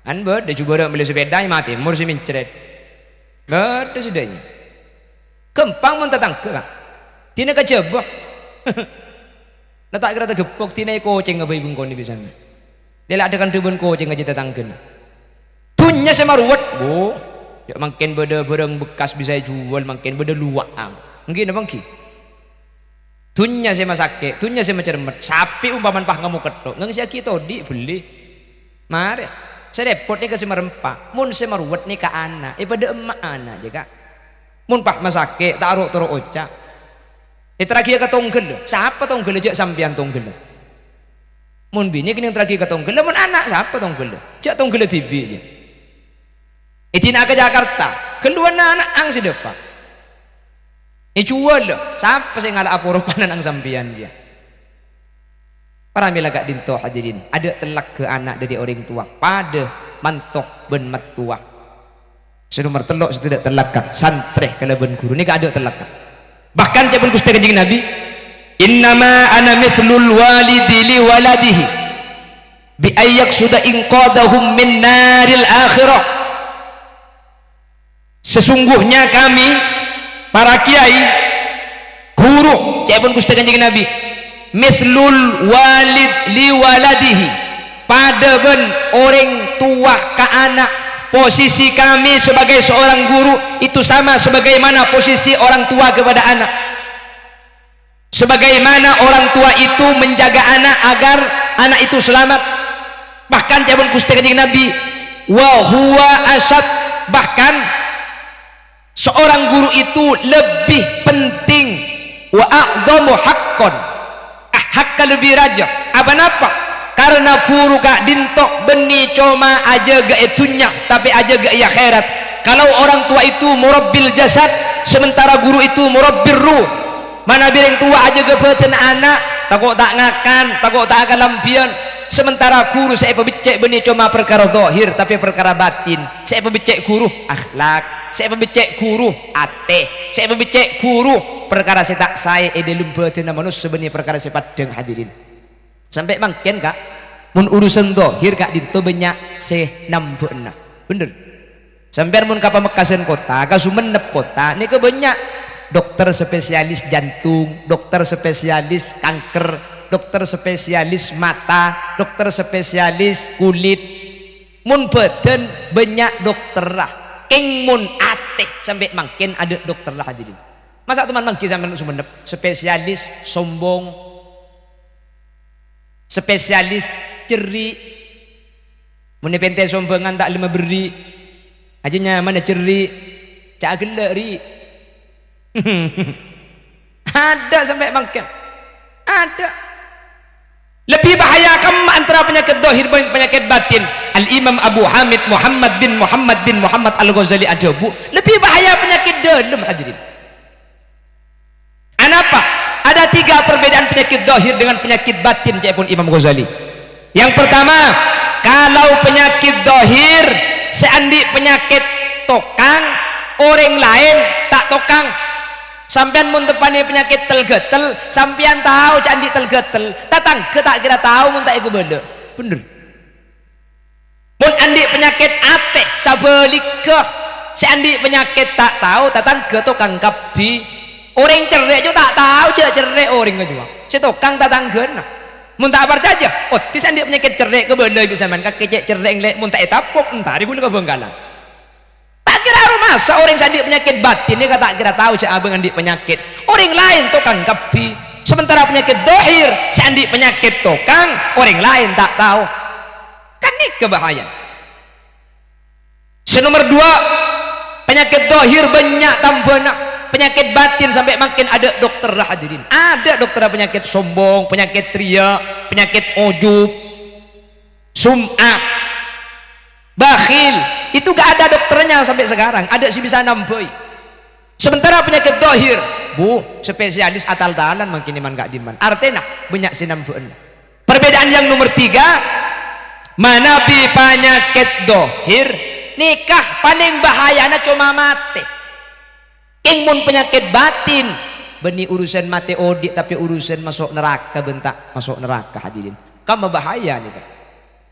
Kan bâdâ jhubârâ' mellè sepèda, è matè mor sè mèncrèt. Bâdâ sè dâ'iyâ. Ghâmpang mon tatangghâ, Ka'. Dina ka Jhâbâ. La ta' kèra taghepok, dina è kocèng abâi bengkona bisanna. Lè la adâ' kandhâ bân kocèng ajâ tatangghâna. Dhunnya sè marowet, Bu. Jhâ' mangkèn bâdâ bârâng bekas bisa èjhuwâl, mangkèn bâdâ luwa'an. Ènggi napa ènggi? Dhunnya sè masakè', dhunnya sè macermet. Sapè ompamana pas ngamo ketthok, ngèngsèyaghi todhi' bellè. Marè. Sè rèpot nèka sè marempa. Mon sè maruwet nèka ana', è padâ emma' ana' jâ, Ka'. Mon pas masakè', ta' ro'-toro' oca'. Èterraghi ka tongghâlla. Sapa tongghâlla? Jâ' sampèyan tongghâlla. Mon binè kennèng terraghi ka tongghâlla, mon ana' sapa tongghâlla? Jâ' tongghâlla dhibi', jâ. Èdina'a ka Jakarta, ghâlluwânna ana' ang sè dâpa'. Èjhuwâl, sapa sè ngala'a poropanan ang sampèyan, jâ? Paramèla ka'dinto, hadirin, adâ' tellagghâ ana' dâri orèng towa, padâ manto bân mattowa. Sè nomer tello' sè tadâ' tellagghâ, santrè kalabân ghuru. Nèka adâ' tellagghâ. Bahkan ca'èpon Ghustè Kanjeng Nabi, "Innama ana mitslul walidi li waladihi, bi an yaqsuda inqadzahum min naril akhirah." Sesungguhnya kami, para kiai, ghuru, ca'èpon Ghustè Kanjeng Nabi, "Mitslul walid li waladihi." Padâ bân orèng towa ka ana'. Posisi kami sebagai seorang guru itu sama sebagaimana posisi orang tua kepada anak. Sebagaimana orang tua itu menjaga anak agar anak itu selamat. Bahkan ca'èpon Ghustè Kanjeng Nabi, "Wa huwa asyad." Bahkan seorang guru itu lebih penting, wa a'dhamu haqqan. Ah, hakka lebbi rajâ. Apa napa? Karena ghuru ka'dinto bânnè coma ajâgâ'â dhunnya, tapè ajâgâ'â akhèrat. Kalau orang tua itu murabbil jasad, sementara guru itu murabbir ruh. Manabi rèng towa ajâgâ bhâdhânna ana', tako' ta' ngakan, tako' ta' akalambhiyân. Sementara ghuru sè èpabeccè' bânnè coma parkara dhâhir, tapè parkara batin. Sè èpabeccè' ghuru, akhlak. Sè èpabeccè' ghuru, atè. Sè èpabeccè' ghuru, parkara sè ta' saè è dhâlem bhâdhânna manossa bânnè parkara sè paddhâng, hadirin. Sampè' mangkèn, Ka', mon urusan dhâhir ka'dinto bânnya' sè nambhâ'âna. Bhender. Sampèyan mon ka Pamekasan Kotta, ka Sumenep Kotta, nèka bânnya' dokter spesialis jantung, dokter spesialis kanker, dokter spesialis mata, dokter spesialis kulit. Mon bhâdhân bânnya' dokterra. Kèng mon atè sampè' mangkèn adâ' dokterra, hadirin. Masa' toman mangghi sampèyan Sumenep, spesialis sombong, spesialis cerri'. Mon èpèntè sombhângan ta' lem aberri'. Ajâ nyamana cerri'. Ca' ghellâ', Ri'. Adâ' sampè' mangkèn. Adâ'. Lebbi bahaya kemma antara panyakèt dhâhir bân panyakèt batin. Al-Imam Abu Hamid Muhammad bin Muhammad bin Muhammad Al-Ghazali adhâbu, lebbi bahaya panyakèt dhâlem, hadirin. Anapa? Ada tiga perbedaan penyakit dhâhir dengan penyakit batin, ca'èpon Imam Ghazali. Yang pertama, kalau penyakit dhâhir sè andi' panyakèt tokang, orèng laèn ta' tokang. Sampèyan mon teppa'na panyakèt tel-ghâtel, sampèyan tao jâ' andi' tel-ghâtel, tatangghâ ta' kèra tao mon ta' èkabâlâ. Bhender. Mon andi' panyakèt atè, sabhâligghâ, sè andi' panyakèt ta' tao, tatangghâ tokang kabbhi. Orèng cerrè' jâ' ta' tao jâ' cerrè' orèngnga jâ'. Sè tokang tatangghâna. Mon ta' parcajâ, oddhi sè andi' panyakèt cerrè' kabâlâi bi' sampèyan, kakè cè' cerrè' nglè', mon ta' ètapok, entarè ghun ka Bhângkalan. Ta' kèra aromasa orèng sè andi' panyakèt batin nèka ta' kèra tao jâ' abâ' andi' panyakèt. Orèng laèn tokang kabbhi. Sementara panyakèt dhâhir, sè andi' panyakèt tokang, orèng laèn ta' tao. Kan nèka bahayana. Sè nomer dua, panyakèt dhâhir bânnya' tambhâna, panyakèt batin sampè' mangkèn adâ' dokterra, hadirin. Adâ' dokterra panyakèt sombong, panyakèt riya', panyakèt ujub, sum'ah, bakhil. Itu gak ada dokternya sampai sekarang, adâ' sè bisa nambhâi. Sementara panyakèt dhâhir, bu, spesialis atal-talan mangkèn è man ka'dimman. Artèna, bânnya' sè nambhâ'âna. Perbedaan yang nomor tiga, manabi panyakèt dhâhir, nèka palèng bahayana coma matè. Kèng mon panyakèt batin, bânnè urusan matè odi', tapè urusan maso' naraka bân ta' maso' naraka, hadirin. Kamma bahaya nèka.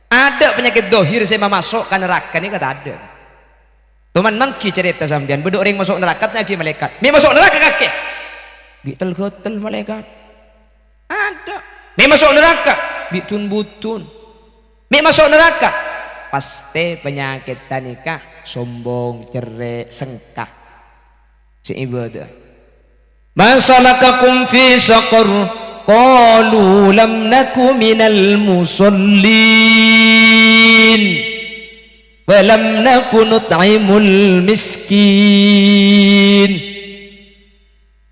Adâ' panyakèt dhâhir sè mamaso' ka naraka nèka tadâ'. Toman mangghi carèta sampèyan, bâdâ orèng maso' naraka, tanya'aghi malaèkat, "Mè' maso' naraka kakè?" "Bi' tel-ghâtel, malaèkat." Adâ'. "Mè' maso' naraka?" "Bi' dun-budun." "Mè' maso' naraka?" Pastè panyakèdda nèka sombong, cerrè', sengka. Sè ibâdâ. "Ma salakakum fi saqar?" Qalu, "Lam naku minal musallin, wa lam naku nut'imul miskin."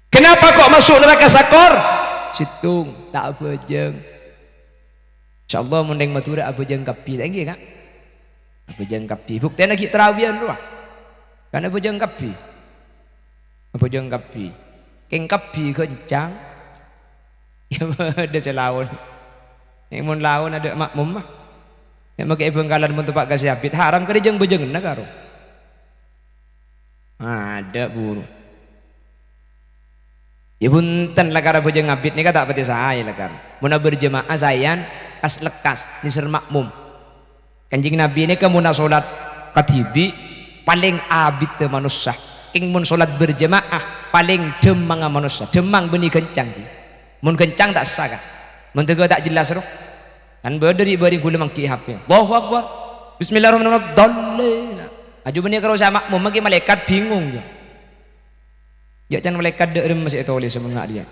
Kenapa kok masuk neraka Sakor? Sèttong, ta' abhâjâng. Insyaallah mon neng Madhurâ abhâjâng kabbhi, ta' ènggi, Ka'? Abhâjâng kabbhi. Buktèna ghi' tarawiyan rowa. Kan abhâjâng kabbhi. Abhâjâng kabbhi. Kèng kabbhi ghâncang. Iyâ bâdâ sè laon. Neng mon laon adâ' makmum, ma'. Neng makè è Bhângkalan mon teppa' ka sè abit, haram karè jâng-bhâjângnga karo. Adâ' buru. Iyâ bhunten, lakar abhâjâng abit nèka ta' patè saè lakar. Mon aberjemaah saèyan kas-lekkas, nèser makmum. Kanjeng Nabi nèka mon asolat kadhibi', palèng abiddhâ manossa. Kèng mon solat berjemaah, palèng dhâmmangnga manossa. Dhâmmang bânnè ghâncang, ghi. Mon ghâncang ta' essa, Ka'. Mon dhâghâ ta' jelas, ro. Kan bâdâ ri'-bâri' ghulâ mangghi' H P. Allahu Akbar. Bismillahirrahmanirrahim. Dhallin. Ajâ bânnè karo sè makmum, mangkè malaèkat bingung, yâ. Yâ, can malaèkat dâ' remma sè ètolès sè mengnga' rèya.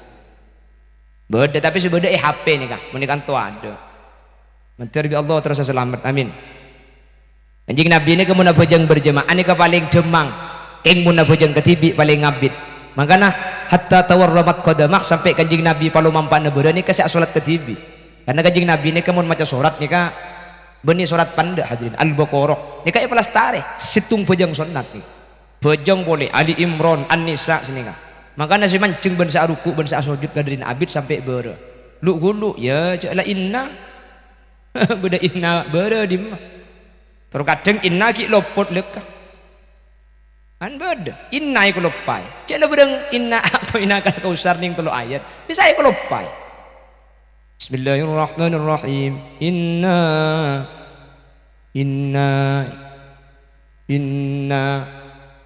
Bâdâ, tapè sè bâdâ è H P nèka, mon è kanto adâ'. Mandhâr bi' Allah terrosa salamet. Amin. Kanjeng Nabi nèka mon abhâjâng berjemaah nèka palèng dhâmmang. Kèng mon abhâjâng kadhibi' palèng abit. Mangkana, "Hatta tawarramat qadamah," sampè' Kanjeng Nabi palomampa'na bârâ nèka sè asolat kadhibi'. Karna Kanjeng Nabi nèka mon maca sorat nèka, bânnè sorat pandâ', hadirin, Al-Baqarah. Nèka èpalastarè, sèttong bhâjâng sonnat nèka. Bhâjâng polè, Ali Imran, An-Nisa, sanèka. Mangkana sè manjheng bân sè aruku' bân sè asojud kadhârina abit sampè' bârâ. Lu'-ghulu', yâ, jhâ' la inna. Bâdâ inna bârâ dimma. Tor kadhâng inna ghi' lopot lèka. Kan bâdâ. Inna èkaloppaè. Jhâ' la bhârâng inna a'tainakal kautsar nèng tello' ayat. Bisa èkaloppaè. Bismillahirrahmanirrahim. Inna, inna, inna.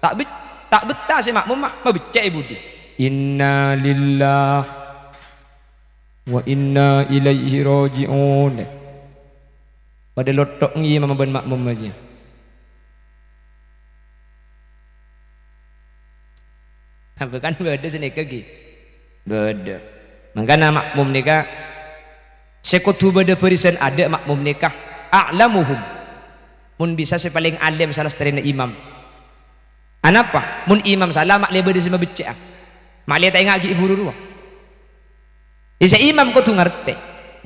Ta' be-, ta' bettah sè makmum, ma-, mabeccè' è budi. Inna lillah wa inna ilaihi raji'un. Padâ lotto' ngimam bân makmum ajâ. Apa kan bâdâ sanèka, ghi? Bâdâ. Mangkana makmum nèka sè kodhu bâdâ barisan adâ' makmum nèka a'lamuhum. Mon bisa sè palèng alèm salastarèna imam. Anapa? Mon imam sala, ma'lè bâdâ sè mabeccè'a. Ma'lè ta' enga' ghi' buru rowa. Iyâ, sè imam kodhu ngartè.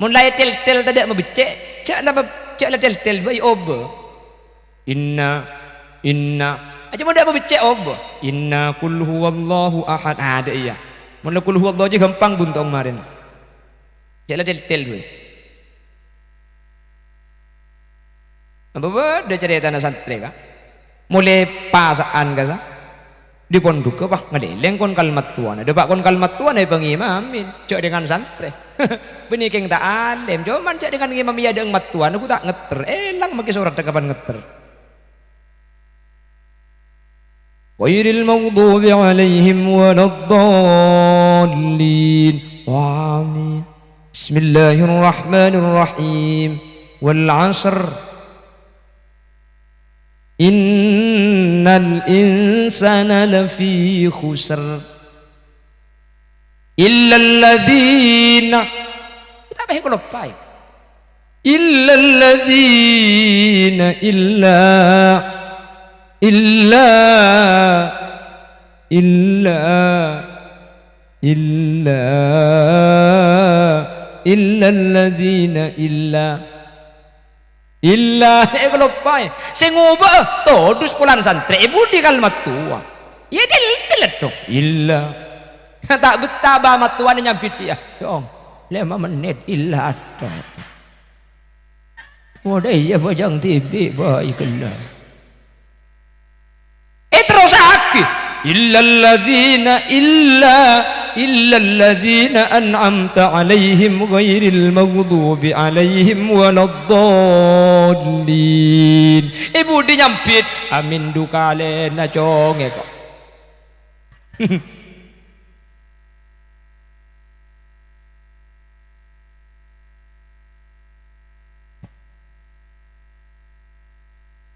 Mon la ètèltèl tadâ' mabeccè', jhâ' la mab-, jhâ' la tèltèl bhâi, obâ. Inna, inna. Ajâ mon dâ' mabeccè', obâ. Inna qul huwallahu ahad. Ah, dâ' iyâ. Mon la qul huwallahu jiyâ ghâmpang buntong marèna. Jhâ' la tèltèl bhâi. Apa bâdâ carètana santrè, Ka'? Molè pasa'an, Ka', sa. Dâri pondhugghâ, wah, ngalèlèng kon-kalmattowana. Dâpa' kon-kalmattowana èpangimami, jhâ' dhângan santrè. Bânnè kèng ta' alèm, coma jhâ' dhângan ngimami adâ'na mattowana, ghu ta' ngetter. Èlang makè soratta kapan ngetter. Ghairil maghdubi 'alaihim waladdallin. Amin. Bismillahirrahmanirrahim. Wal 'asr. Innal insana lafi khusr. Illalladzina. Tapè kaloppaè. Illalladzina, illa, illa, illa, illa, illalladzina, illa. Illa, èkaloppaè. Sè ngobâ'â, todus polana santrè, è budi kalmattowa. Iyâ, tèltèl, dong. Illa. Ta' bettah bâ mattowana nyambit kèya. Dong, lèma mennit, illa, dong. Modâ iyâ bhâjâng dhibi' bhâi ghellâ'. Èterrossaghi, "Illalladzina, illa, illalladzina an'amta 'alaihim ghairil maghdubi 'alaihim waladdallin." È budi nyambit, amin du kalèna congè, kok.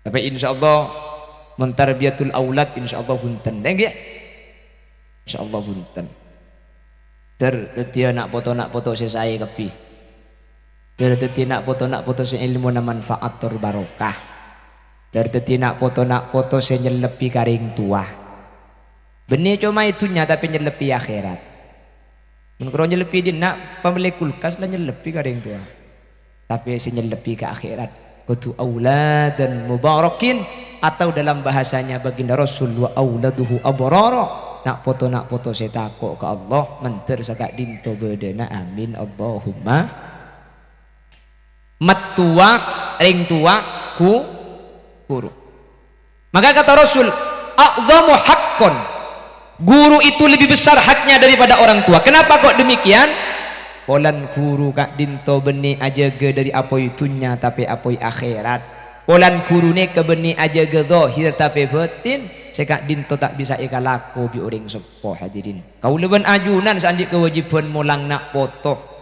Tapè insyaallah, mon tarbiyatul aulad, insyaallah bhunten. Ngghi? Insyaallah bhunten. Dhâr dhâddhiyâ na' poto-na' poto sè saè kabbhi. Dhâr dhâddhi na' poto-na' poto sè èlmona manfaat tor barokah. Dhâr dhâddhi na' poto-na' poto sè nyellebbhi ka rèng towa. Bânnè coma è dhunnya tapè nyellebbhi akhèrat. Mon karo nyellebbhi dinna', pamellè kulkas la nyellebbhi ka rèng towa. Tapè sè nyellebbhi ka akhèrat kodhu auladan mubarakin, atau dalam bahasanya baginda Rasul, "Wa auladuhu abrara." Na' poto-na' poto sè tako' ka Allah, mandhâr saka'dinto bâdâna. Amin, Allahumma. Mattowa, rèng towa, ghu-, ghuru. Maka kata Rasul, "A'zamu haqqan." Guru itu lebih besar haknya daripada orang tua. Kenapa kok demikian? Polana ghuru ka'dinto bânnè ajâgâ dâri apoy dhunnya tapè apoy akhèrat. Polana ghuru nèka bânnè ajâgâ zahir tapè bâtin, sè ka'dinto ta' bisa èkalako bi' orèng seppo, hadirin. Kaulâ bân ajunan sè andi' kawâjibhân molang na' poto.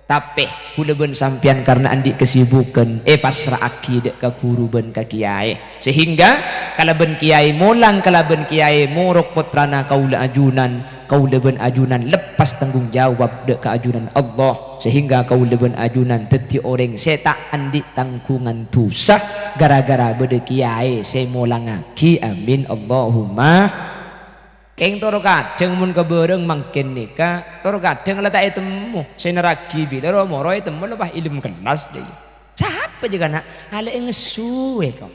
Tapè, kaulâ bân sampèyan karna andi' kasibukan, èpassra'aghi dâ' ka ghuru bân ka kiyaè. Sehingga, kalabân kiyaè molang, kalabân kiyaè morok pottrana kaulâ ajunan, kaulâ bân ajunan leppas tanggung jawab dâ' ka ajunan Allah. Sehingga kaulâ bân ajunan dhâddhi orèng sè ta' andi' tanggungan dhusa gara-gara bâdâ kiyaè sè molangaghi. Amin, Allahumma. Kèng toro' kadhâng mon ka bârâng mangkèn nèka, toro' kadhâng la ta' ètemmo. Sè nerraghi bilâ ro-moro ètemmo la pas è dâlem kellas, dâ' iyâ. Sapa jâ' kana'? Alè' ngessu è ko.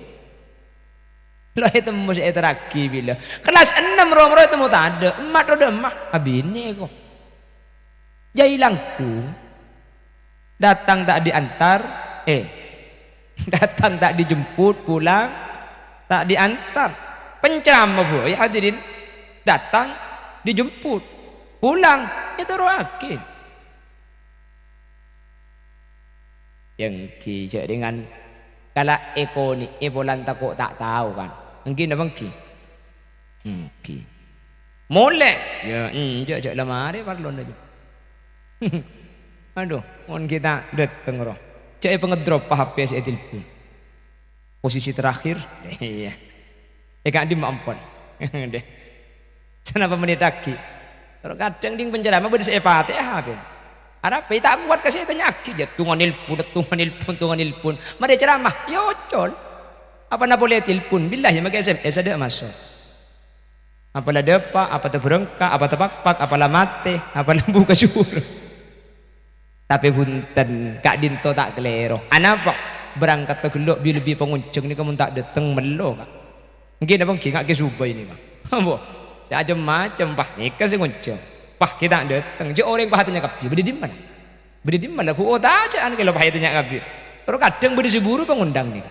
La ètemmo sè èterraghi bilâ. Kellas ennem ro-moro ètemmo tadâ'. Emma' todâ' emma'. Abinè è ko. Jâ' è langkong. Datang tak diantar, eh, datang tak dijemput, pulang tak diantar. Penceramah bhâi, hadirin. Datang, dijemput, pulang, ètoro'aghi. Èngghi, jâ' rèng kala' èkonè'è polana tako' ta' tao, kan? Èngghi napa èngghi? Èngghi. Molè? Yâ, enjâ', jâ' la marè parlona, jâ'. Adhu, mon ghi' ta' dâteng, ro. Jâ' èpangedrop H P sè ètilpon. Posisi terakhir, iyâ. È ka'dimma ampon. Deh. Sanapa menit lagi? Terkadang ding penceramah bâdâ sè èpatè'a, bân. Arapa, ta' kowat ka sè ètanya'aghi, jâ', tonga nelpon, tonga nelpon, tonga nelpon. Marè ceramah, yâ ocol. Apana polè telpon? Billahi, make S M S adâ' maso'. Apa la dâpa', apa taberengka', apa tapakpak, apa la matè, apa la buka juru. Tapè bhunten, ka'dinto ta' kalèro. Anapa? Berangkatta ghellâ' bi-, lebbi pangonjhâng nèka mon ta' dâteng mello, Ka'. Èngghi napa èngghi, nga' ghi' subay nèka. Ambo, cem-macem, pah, nèka sè ngonjhâng. Pah, ghi' ta' dâteng. Jâ' orèng pah atanya kabbhi. Bâdâ dimma la? Bâdâ dimma la? Ghu' otajâ'ân kèlo pah atanya kabbhi. Terkadang bâdâ sè buru pangondang nèka.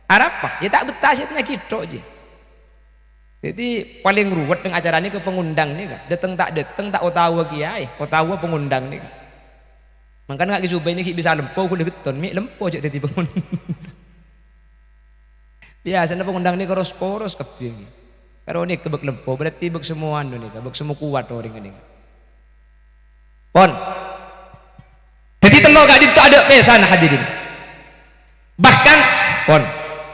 Arapa? Yâ ta' bettah sè atanya ghi' tok, jiyâ. Dhâddhi, palèng ruwet neng acara nèka pangondang nèka. Dâteng ta' dâteng, ta' otawa kiyaè, otawa pangondang nèka. Mangkana nga' ghi' subay nèka ghi' bisa lempo, ghulâ ghetton, mè' lempo jâ' dhâddhi pangondang. Biyasana pangondang nèka ros-poros kabbhi nèka. Karo nèka bâk lempo, berarti bâk sè mowa anu nèka, bâk sè mokowat orèng nèka. Pon. Dhâddhi tello ka'dinto adâ' pèssana, hadirin. Bahkan, pon,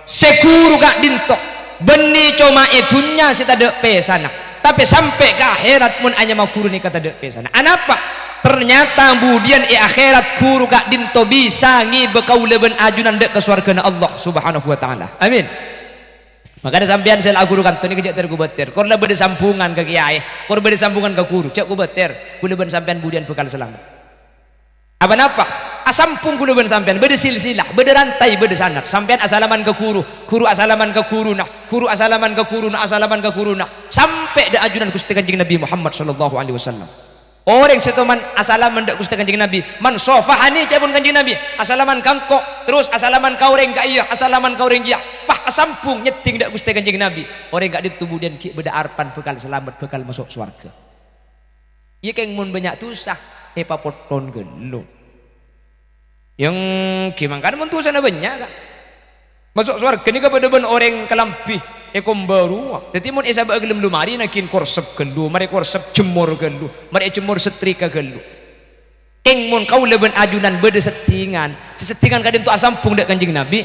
sè ghuru ka'dinto bânnè coma è dhunnya sè tadâ' pèssana, tapè sampè' ka akhèrat mon anyama ghuru nèka tadâ' pèssana. Anapa? Ternyata budiyân è akhèrat ghuru ka'dinto bisa ngèbâ kaulâ bân ajunan dâ' ka sowarghâna Allah Subhanahu wa Ta'ala. Amin. Mangkana sampèyan sè la aghuru kanto nèka jâ' ter-kobâtèr. Kor la bâdâ sambungan ka kiyaè, kor bâdâ sambungan ka ghuru, jâ' kobâtèr. Kaulâ bân sampèyan budiyân bhâkal salamet. Apa napa? Asambung kaulâ bân sampèyan, bâdâ silsilah, bâdâ rantai, bâdâ sanad. Sampèyan asalaman ka ghuru, ghuru asalaman ka ghuruna, ghuru asalaman ka ghuruna, asalaman ka ghuruna, sampè' dâ' ajunan Ghustè Kanjeng Nabi Muhammad sallallahu alaihi wasallam. Orèng sè toman asalaman dâ' Ghustè Kanjeng Nabi, "Man shafahani," ca'èpon Kanjeng Nabi, "asalaman ka engko', terros asalaman ka orèng ka'iyâ, asalaman ka orèng jiyâ." Pah, asambung nyeddhing dâ' Ghustè Kanjeng Nabi. Orèng ka'dinto budiyân ghi' bâdâ arebbhân bhâkal salamet, bhâkal maso' sowarghâ. Iyâ, kèng mon bânnya' dhusa, èpapotton ghâllu. Yang ghi mangkana mon dhusana bânnya', Ka'. Maso' sowarghâ nèka padâ bân orèng kalambhi èkomba rowa. Dhâddhi mon èsabâ'â ghellem lomarè naghin korsep ghâllu, marè korsep jemmor ghâllu, marè èjemmor setrika ghâllu. Kèng mon kaulâ bân ajunan bâdâ seddhingan, sè seddhingan ka'dinto asambung dâ' Kanjeng Nabi,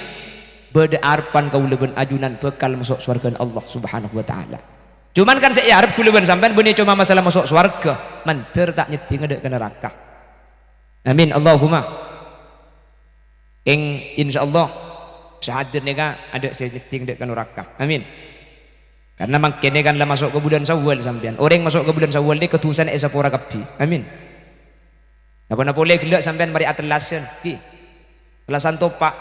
bâdâ arebbhân kaulâ bân ajunan bhâkal maso' sowarghâna Allah Subhanahu wa Ta'ala. Cuman kan sè èarep kaulâ bân sampèyan bânnè coma masalah maso' sowarghâ, mandhâr ta' nyeddhingnga dâ' ka naraka. Amin, Allahumma. Kèng, insyaallah, sè hadir nèka adâ' sè nyeddhing dâ' ka naraka. Amin. Karna mangkèn kan la maso' ka bulân Syawal sampèyan. Orèng maso' ka bulân Syawal nèka dhusana èsapora kabbhi. Amin. Napa-napa polè ghellâ' sampèyan marè atellasan, ghi. Tellasan topa'.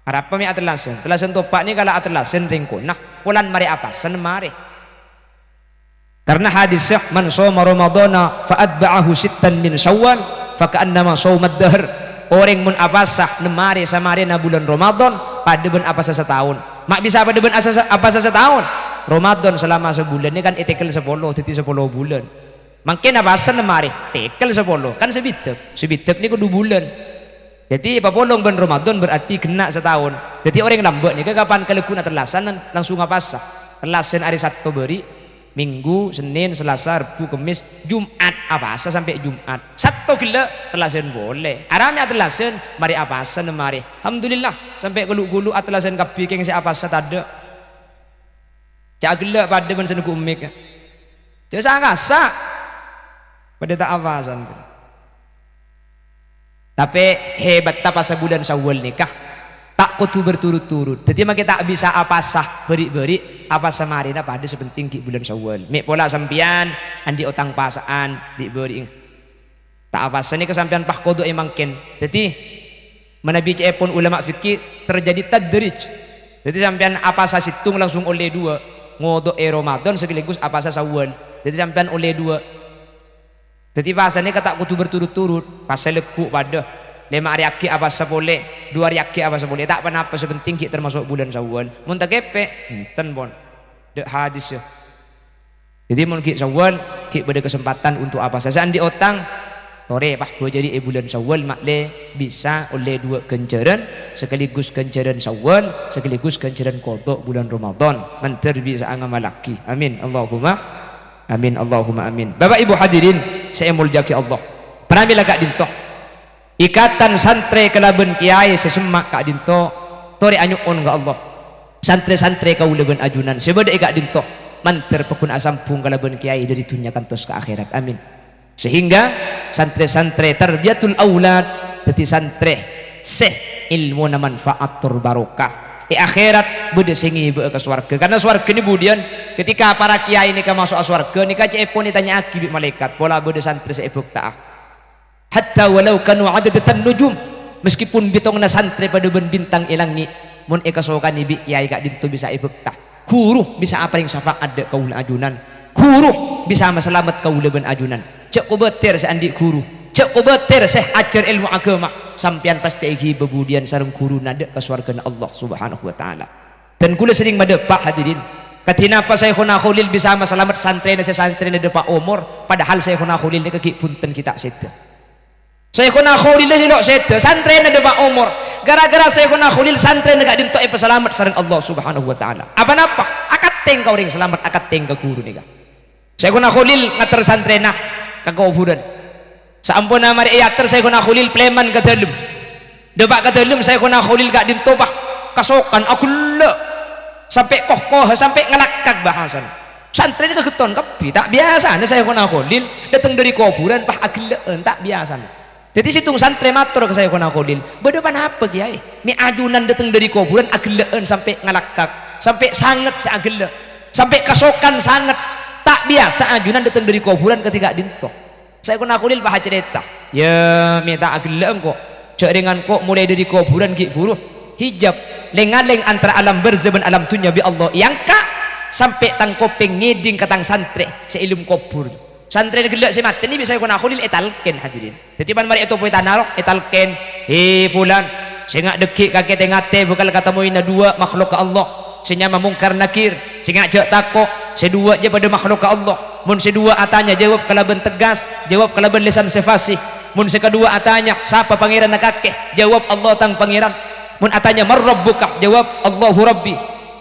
Arapa mè' atellasan? Tellasan topa' nèka la atellasan rèng kona, polana marè apasa nemmarè. Karna hadisnya, "Man shoma Ramadhana fa atba'ahu sittan min Syawal, fa ka'annama shomad dahr." Orèng mon apasa nemmarè samarèna bulân Ramadhan, padâ bân apasa sataon. Ma' bisa padâ bân asa-, apasa sataon? Ramadhan salama sabulân nèka kan ètèkel sapolo, dhâddhi sapolo bulân. Mangkèn apasa nemmarè, tèkel sapolo, kan sabidhâk. Sabidhâk nèko du bulân. Dhâddhi, papolong bân Ramadhan berarti ghenna' sataon. Dhâddhi, orèng lambâ' nèka kapan kalagghuna tellasan langsung apasa. Tellasan arè Satto bâri', Minggu, Sennèn, Salasa, Rebbhu, Kemmès, Jum'at apasa sampè' Jum'at. Satto ghellâ' tellasan polè. Arapa mè' atellasan, marè apasa nemmarè. Alhamdulillah, sampè' ghâllu-ghâllu atellasan kabbhi kèng sè apasa tadâ'. Ca' ghellâ' padâ bân sè neggu' emmik. Jhâ' sa-kasa. Padâ ta' apasan. Tapè hebatta pasa bulân Syawal nèka, ta' kodhu berturut-turut. Dhâddhi mangkè ta' bisa apasa bâri'-bâri', apasa marèna padâ sè penting ghi' bulân Syawal. Mè' pola sampèyan andi' otang pasa'an bi' bâri'na. Ta' apasa nèka sampèyan pas kodu è mangkèn. Dhâddhi, manabi ca'èpon ulama fikih terjadi tadrij. Dhâddhi, sampèyan apasa sèttong langsung ollè duwâ'. Ngodu'è Ramadhan sekaligus apasa Syawal. Dhâddhi, sampèyan ollè duwâ'. Dhâddhi, pasana nèka ta' kodhu berturut-turut. Pasa lagghu' padâ. Lèma' arè aghi' apasa polè, duwâ' arè aghi' apasa polè. Ta' ponapa, sè penting ghi' termasuk bulân Syawal. Mon takèpè', enten, pon. Dâ' hadis, yâ. Dhâddhi, mon ghi' Syawal, ghi' bâdâ kasempatan untuk apasa. Sè andi' otang, torè, pas bâjâri è bulân Syawal, ma'lè bisa ollè duwâ' ghânjhârân, sekaligus ghânjhârân Syawal, sekaligus ghânjhârân kodu' bulân Ramadhan. Mandhâr bisa ngamallaghi. Amin. Allahumma amin, Allahumma amin. Bapak Ibu hadirin sè èmoljâ'aghi Allah. Pramèla ka'dinto. Ikatan santrè kalabân kèyaè sè semma' ka'dinto, torè anyo'on ka Allah. Santrè-santrè kaulâ bân ajunan sè bâdâ è ka'dinto, mandhâr paggun asambhung kalabân kèyaè dâri dhunnya kantos ka akhèrat. Amin. Sehingga santrè-santrè tarbiyatul aulad dhâddhi santrè sè èlmona manfaat tor barokah. È akhèrat bâdâ sè ngèbâ'â ka sowarghâ. Karna sowarghâ nèka budiyân, ketika para kèyaè nèka maso'a sowarghâ, nèka ca'èpon ètanya'aghi bi' malaèkat, pola bâdâ santrè sè èbhâkta'a. Hatta walau kanu adadatan nujum, meskipun bitongnga santrè padâ bân bintang è langngè', mon èkasokanè bi' kèyaè ka'dinto bisa èbhâkta. Ghuru bisa aparèng syafa'at dâ' kaulâ ajunan. Ghuru bisa masalamet kaulâ bân ajunan. Jhâ' kobâtèr sè andi' ghuru. Jhâ' kobâtèr sè ajhâr èlmo aghâma. Sampèyan pastè èghibâ budiyân sareng ghuruna dâ' ka sowarghâna Allah Subhanahu wa Ta'ala. Dan kaulâ serrèng madâpa', hadirin, kadhi napa Syaikhona Kholil bisa masalamet santrèna sè santrèna dâpa' omor, padahal Syaikhona Kholil nèka ghi' bhunten ghi' ta' sèdhâ. Syaikhona Kholil nèka lo' sèdhâ, santrèna dâpa' omor. Gara-gara Syaikhona Kholil, santrèna ka'dinto èpasalamet sareng Allah Subhanahu wa Ta'ala. Apa napa? Akantèng ka orèng salamet, akantèng ka ghuru nèka. Syaikhona Kholil ngater santrèna ka kobhurân. Saamponna marè èater, Syaikhona Kholil palèman ka dâlem. Dâpa' ka dâlem, Syaikhona Kholil ka'dinto, pas, kasokan, aghellâ'. Sampè' kohkoha, sampè' ngalakkak bhâsana. Santrèna kagetton kabbhi, ta' biyasana Syaikhona Kholil dâteng dâri kobhurân, pas, aghellâ'ân, ta' biyasana. Dhâddhi sèttong santrè mator ka Syaikhona Kholil, "Bâdâ ponapa, Kèyaè? Mè' ajunan dâteng dâri kobhurân aghellâ'ân sampè' ngalakkak, sampè' sanget sè aghellâ', sampè' kasokan sanget. Ta' biyasa ajunan dâteng dâri kobhurân kadhi ka'dinto." Syaikhona Kholil pas acarèta, "Yâ, mè' ta' aghellâ' engko'. Jhâ' rèng engko' molaè dâri kobhurân ghi' bhuru. Hijab, lèng-ngalèng antara alam barzah bân alam dhunnya bi' Allah èangka', sampè' tang kopèng ngèdhing ka tang santrè sè è dâlem kobhur." Santrèna ghellâ' sè matè nèka bi' Syaikhona Kholil ètalkèn, hadirin. Dhâddhi, bân marè ètopoè tana rowa, ètalkèn, "Hè, Fulan, sènga' dhâggi' kakè tè-ngatè bhâkal katemmoèna duwâ' makhlukka Allah, sè nyama Mungkar Nakir. Sènga' jhâ' tako', sè duwâ' jâ padâ makhlukka Allah." Mon sè duwâ' atanya, jâwâb kalabân tegas, jâwâb kalabân lèsan sè fasih. Mon sè kaduwâ' atanya, "Sapa Pangèranna kakè?" Jâwâb, "Allah tang Pangèran." Mon atanya, "Man Rabbuka?" Jâwâb, "Allahu Rabbi."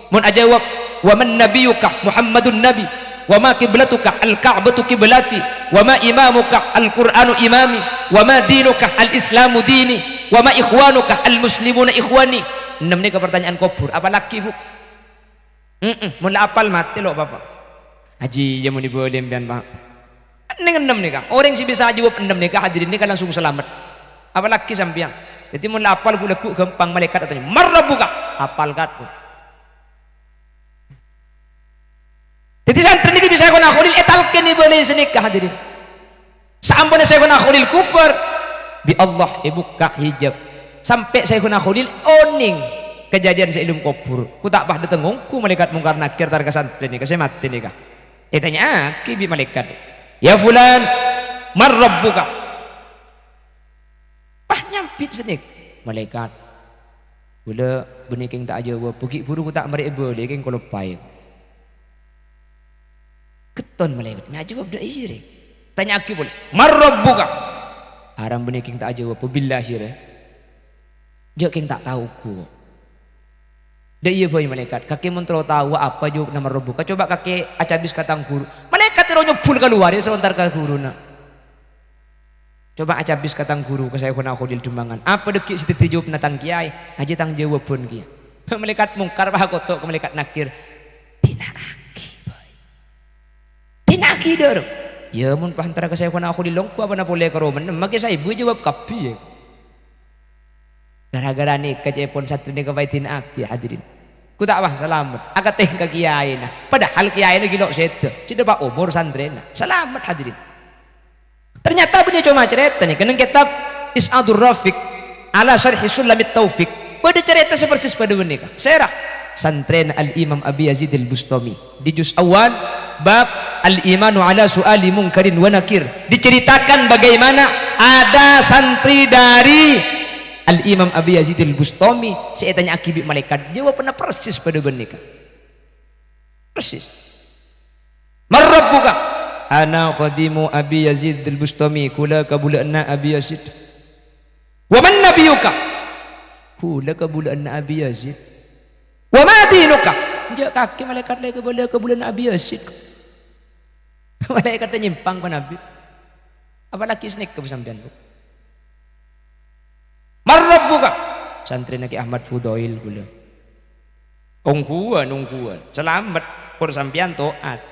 Mon ajâwâb, "Wa man nabiyyuka?" "Muhammadun nabi." "Wa ma qiblatuka?" "Al-Ka'batu qiblati." "Wa ma imamuka?" "Al-Qur'anu imami." "Wa ma dinuka?" "Al-Islamu dini." "Wa ma ikhwanuka?" "Al-muslimuna ikhwani." Ennem nèka partanya'an kobhur. Apalagi, Bu? Heeh, mon la apal matè lo', Bapa'. Haji, iyâ mon èbâli sampèyan, Pak. Neng ennem nèka. Orèng sè bisa ajâwâb ennem nèka, hadirin, nèka langsung salamet. Apalagi sampèyan. Dhâddhi, mon la apal ghu-lagghu ghâmpang, malaèkat atanya, "Man rabbuka?" Apal ka'dinto. Dhâddhi, santrè nèka bisa Syaikhona Kholil ètalkèn èbâli sanèka, hadirin. Saamponna Syaikhona Kholil kufur, bi' Allah èbukka' hijab. Sampè' Syaikhona Kholil onèng kadhâddhiyân sè è alam kobhur. Ghu ta' pas dâteng ongghu malaèkat Mungkar Nakir tar ka santrè nèka sè matè nèka. Ètanya'aghi bi' malaèkat, "Ya fulan, man rabbuka?" Pas nyambit sanèka malaèkat, "Ghulâ bânnè kèng ta' ajâwâb, ghi' bhuru ghu ta' marè èbâli, kèng kaloppaè." Ghetton malaèkat, "Ngajâwâb dâ' iyâ, rè." Tanya'aghi polè, "Man rabbuka?" "Aram bânnè kèng ta' ajâwâb, billahi, rè. Jhâ' kèng ta' tao ongghu." "Dâ' iyâ bhâi, malaèkat, kakè mon terro tao, apa jâwâbbhâ man rabbuka? Coba kakè acabis ka tang ghuru." Malaèkat terro nyobbhul kalowar, èsoro èntar ka ghuruna. "Coba acabis ka tang ghuru, ka Syaikhona Kholil Demangan. Apa dhâggi' sè dhâddhi jâwâbbhâ tang kèyaè? Ajâ tang jâwâbbhân kèya." Malaèkat Mungkar pas akoto' ka malaèkat Nakir. "Dina'aghi, bhâi. Dina'aghi, dâ' rèng." "Yâ, mon pas èntara ka Syaikhona Kholil ongghu, apana polè karo mennèm, makè saèbu jâwâb kabbhi, yâ." Gara-gara nèka ca'èpon santrè nèka pas èdina'aghi, hadirin. Ghu ta' pas salamet. Akatè ka kèyaèna. Padahal kèyaèna ghi' lo' sèdhâ. Sè dâpa' omor santrèna. Salamet, hadirin. Ternyata bânnè coma carèta nèka neng kètab Is'adur Rafiq ala Syarhi Sulamit Taufik. Bâdâ carèta sè persis padâ bân nèka. Sèra? Santrèna Al-Imam Abi Yazid Al-Bustami. Di juz awal, bab Al-Imanu ala Su'ali Mungkarin wa Nakir. Diceritakan bagaimana ada santri dari Al-Imam Abi Yazid Al-Bustami sè ètanya'aghi bi' malaèkat, jâwâbbhâ persis padâ bân nèka. Persis. "Man rabbuka?" "Ana khadimu Abi Yazid Al-Bustami, ghulâ kabulâ'ânna Abi Yazid." "Wa man nabiyyuka?" "Ghulâ kabulâ'ânna Abi Yazid." "Wa ma dinuka?" "Enjâ' kakè malaèkat la kabulâ-, kabulâ'ânna Abi Yazid." Malaèkat nyèmpang bân Abi. Apalagi sanèka bi' sampèyan, Bu. "Man rabbuka?" "Santrèna Kè Ahmad Fudail ghulâ." "Ongghuwân, ongghuwân. Salamet, pon sampèyan to'at.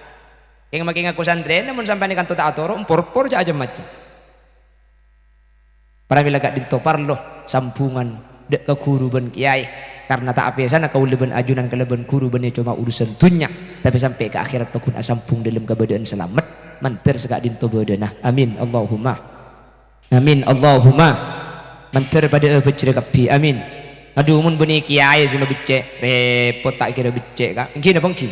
Kèng makè ngako santrèna, mon sampèyan è kanto ta' atoro', empor-por jâ' cem-macem." Para mèla ka'dinto parlo sambungan dâ' ka ghuru bân kèyaè, karna ta' apèsana kaulâ bân ajunan kalabân ghuru bânnè coma urusan dhunnya, tapè sampè' ka akhèrat paggun asambung dâlem kabâdâ'ân salamet, mandhâr saka'dinto bâdâna. Amin, Allahumma. Amin, Allahumma. Mandhâr padâ abhâjrâ kabbhi. Amin. Adhu, mon bânnè kèyaè sè mabeccè', rèpot ta' kèra beccè', Ka'. Èngghi napa èngghi?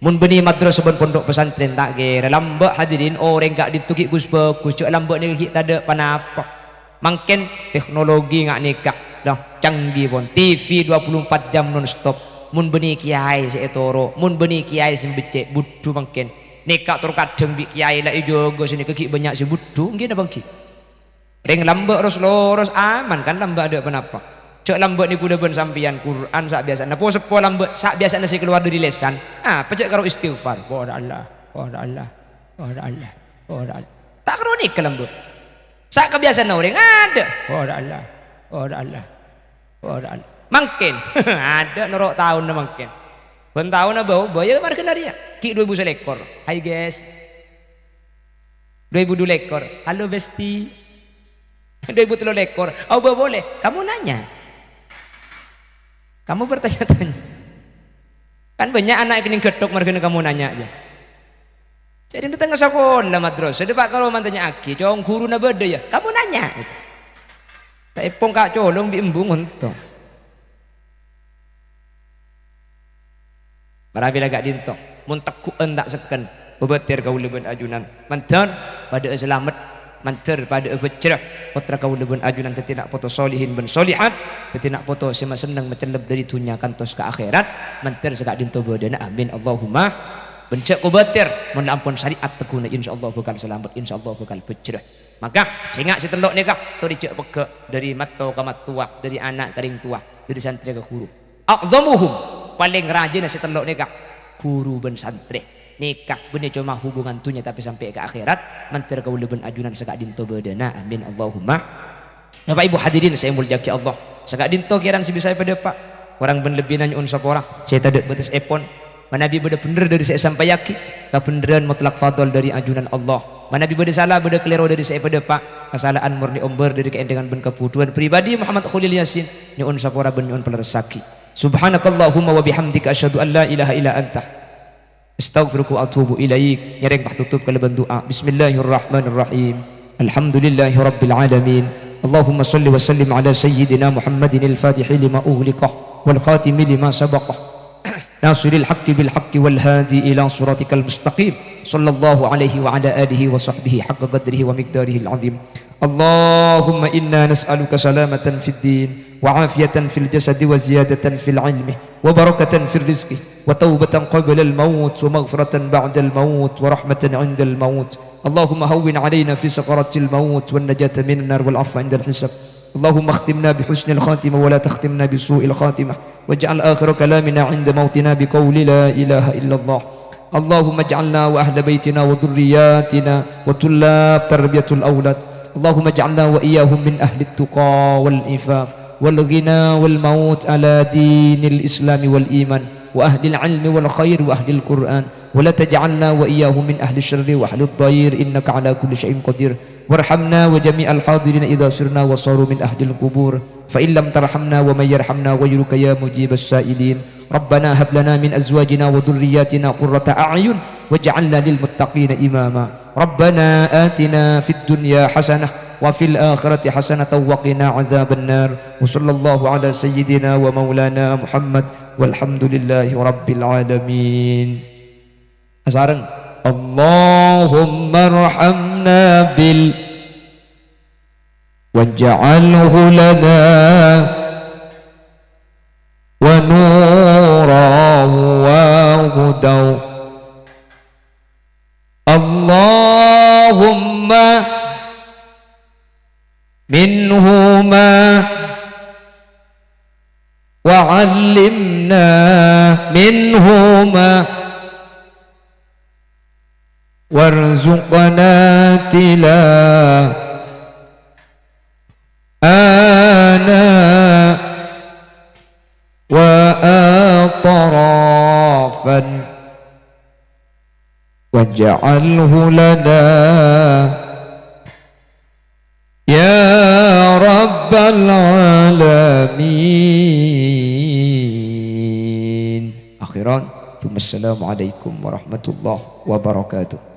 Mon bânnè madrasah bân pondhuk pesantren ta' kèra lambâ', hadirin, orèng ka'dinto ghi' gus-bhâghus, jhâ' lambâ' nèka ghi' tadâ' pa-napa. Mangkèn teknologi nga' nèka, noh, canggih pon. T V dua puluh empat jam non stop. Mon bânnè kèyaè sè ètoro', mon bânnè kèyaè sè mbeccè', budhu mangkèn. Nèka tor kadhâng bi' kèyaè la èjâgâ sè nèka ghi' bânnya' sè budhu, èngghi napa èngghi? Rèng lambâ' ros-loros aman kan, lambâ' adâ' ponapa. Jhâ' lambâ' nèko la bân sampèyan, Qur'an sabiyasana, po-seppo lambâ' sabiyasana sè kalowar dâri lèsan. Apa jhâ' karo istighfar. Subhanallah, subhanallah, subhanallah, subhanallah. Ta' karo nèka lambâ'. Sakabiyasana orèng adâ'. Subhanallah, subhanallah, subhanallah. Mangkèn. Adâ' noro' taonna mangkèn. Bân taonna bâ-obâ, yâ marghâna rèya. Ghi' dhu èbu salèkor. Hai, guys. Dhu èbu dhu lèkor. "Halo, Besti." Dhu èbu tello lèkor. Aobâ polè. "Kamu nanya. Kamu bertanya-tanya." Kan bânnya' ana' èkennèng ghâtthok marghâna "kamu nanya" jâ. Jâ' dâteng ka sakola madrasah, dâpa' ka roma tanya'aghi, cong ghuruna bâdâ, yâ. "Kamu nanya." Ta' èpong ka' colong bi' embu ngonto. Mara bilâ ka'dinto, mon tegghu'ân ta' sekken, kobâtèr kaulâ bân ajunan. Mandhâr padâ'â salamet, mandhâr padâ'â bhâjjhrâ, pottra kaulâ bân ajunan dhâddhi na' poto solihin bân solihat, dhâddhi na' poto sè masenneng macellep dâri dhunnya kantos ka akhèrat, mandhâr saka'dinto bâdâna. Amin, Allahumma. Bân jhâ' kobâtèr, mon la ampon sarè'at tegghuna, insyaallah bhâkal salamet, insyaallah bhâkal bhâjjhrâ. Maka, sènga' sè tello' nèka, torè jhâ' pegghâ', dâri matto ka mattowa, dâri ana' ka rèng towa, dâri santrè ka ghuru. A'dhamuhum, palèng rajâna sè tello' nèka, ghuru bân santrè. Nèka bânnè coma hubungan dhunnya tapè sampè' ka akhèrat, mandhâr kaulâ bân ajunan saka'dinto bâdâna. Amin, Allahumma. Bapak Ibu hadirin sè èmoljâ'aghi Allah, saka'dinto kèran sè bisa èpadâpa'. Korang bân lebbina nyo'on sapora, sè tadâ' bâtessèpon. Manabi bâdâ bhendher dâri sè èsampayaghi, kabhendherrân mutlak fadl dâri ajunan Allah. Manabi bâdâ sala bâdâ kalèro dâri sè èpadâpa', kasala'an morni ombâr dâri kaèndhengan bân kabhudhuwân pribadi Muhammad Kholil Yasin, nyo'on sapora bân nyo'on palerressaghi. Subhanakallahumma wa bihamdika, asyhadu an la ilaha illa anta, astaghfiruka wa atubu ilaik. Ngèrèng patotop kalabân du'a. Bismillahirrahmanirrahim. Alhamdulillahi rabbil alamin. Allahumma shalli wa sallim ala sayyidina Muhammadin al-fatihi lima ughliqa wal khatimi lima sabaqa. Nasiril haqqi bil haqqi wal hadi ila siratikal mustaqim. Sallallahu alaihi wa ala alihi wa sahbihi haqqa qadrihi wa miqdarihil azim. Allahumma inna nas'aluka salamatan fid din, wa afiyatan fil jasadi, wa ziyadatan fil ilmi, wa barakatan fil rizqi, wa taubatan qablal maut, wa maghfiratan ba'dal maut, wa rahmatan indal maut. Allahumma hawwin alaina fi sakaratil maut, wan najata minan nar, wal afwa indal hisab. Allahumma akhtimna bi husnil khatimah, wa la takhtimna bi su'il khatimah. Waj'al akhira kalamina 'inda mautina bi qawli la ilaha illallah. Allahumma ij'alna wa ahla baitina wa dhurriyyatina wa tullab tarbiyatul aulad. Allahumma ij'alna wa iyyahum min ahlit tuqa wal ifaf wal ghina wal maut ala dinil islami wal iman wa ahlil ilmi wal khair wa ahlil Qur'an. Wa la taj'alna wa iyyahum min ahli syarri wa ahli dhair, innaka ala kulli syai'in qadir. Warhamna wa jami'al hadirin idza sirna wa saru min ahlil qubur. Fa in lam tarhamna wa man yarhamna ghairuka ya mujibas sa'ilin. Rabbana hab lana min azwajina wa dhurriyyatina qurrata a'yun waj'alna lil muttaqina imama. Rabbana atina fid dunya hasanah wa fil akhirati hasanatan wa qina adzaban nar. Wa sallallahu ala sayyidina wa maulana Muhammad walhamdulillahi rabbil alamin. Asareng. Allahumma arhamna bil waj'alhu lana wa nuran wa hudan. Allahumma minhuma wa 'allimna minhuma warzuqna tila ana wa atrafan waj'alhu lana ya rabbal alamin. Akhiran, tsumma assalamualaikum warahmatullahi wabarakatuh.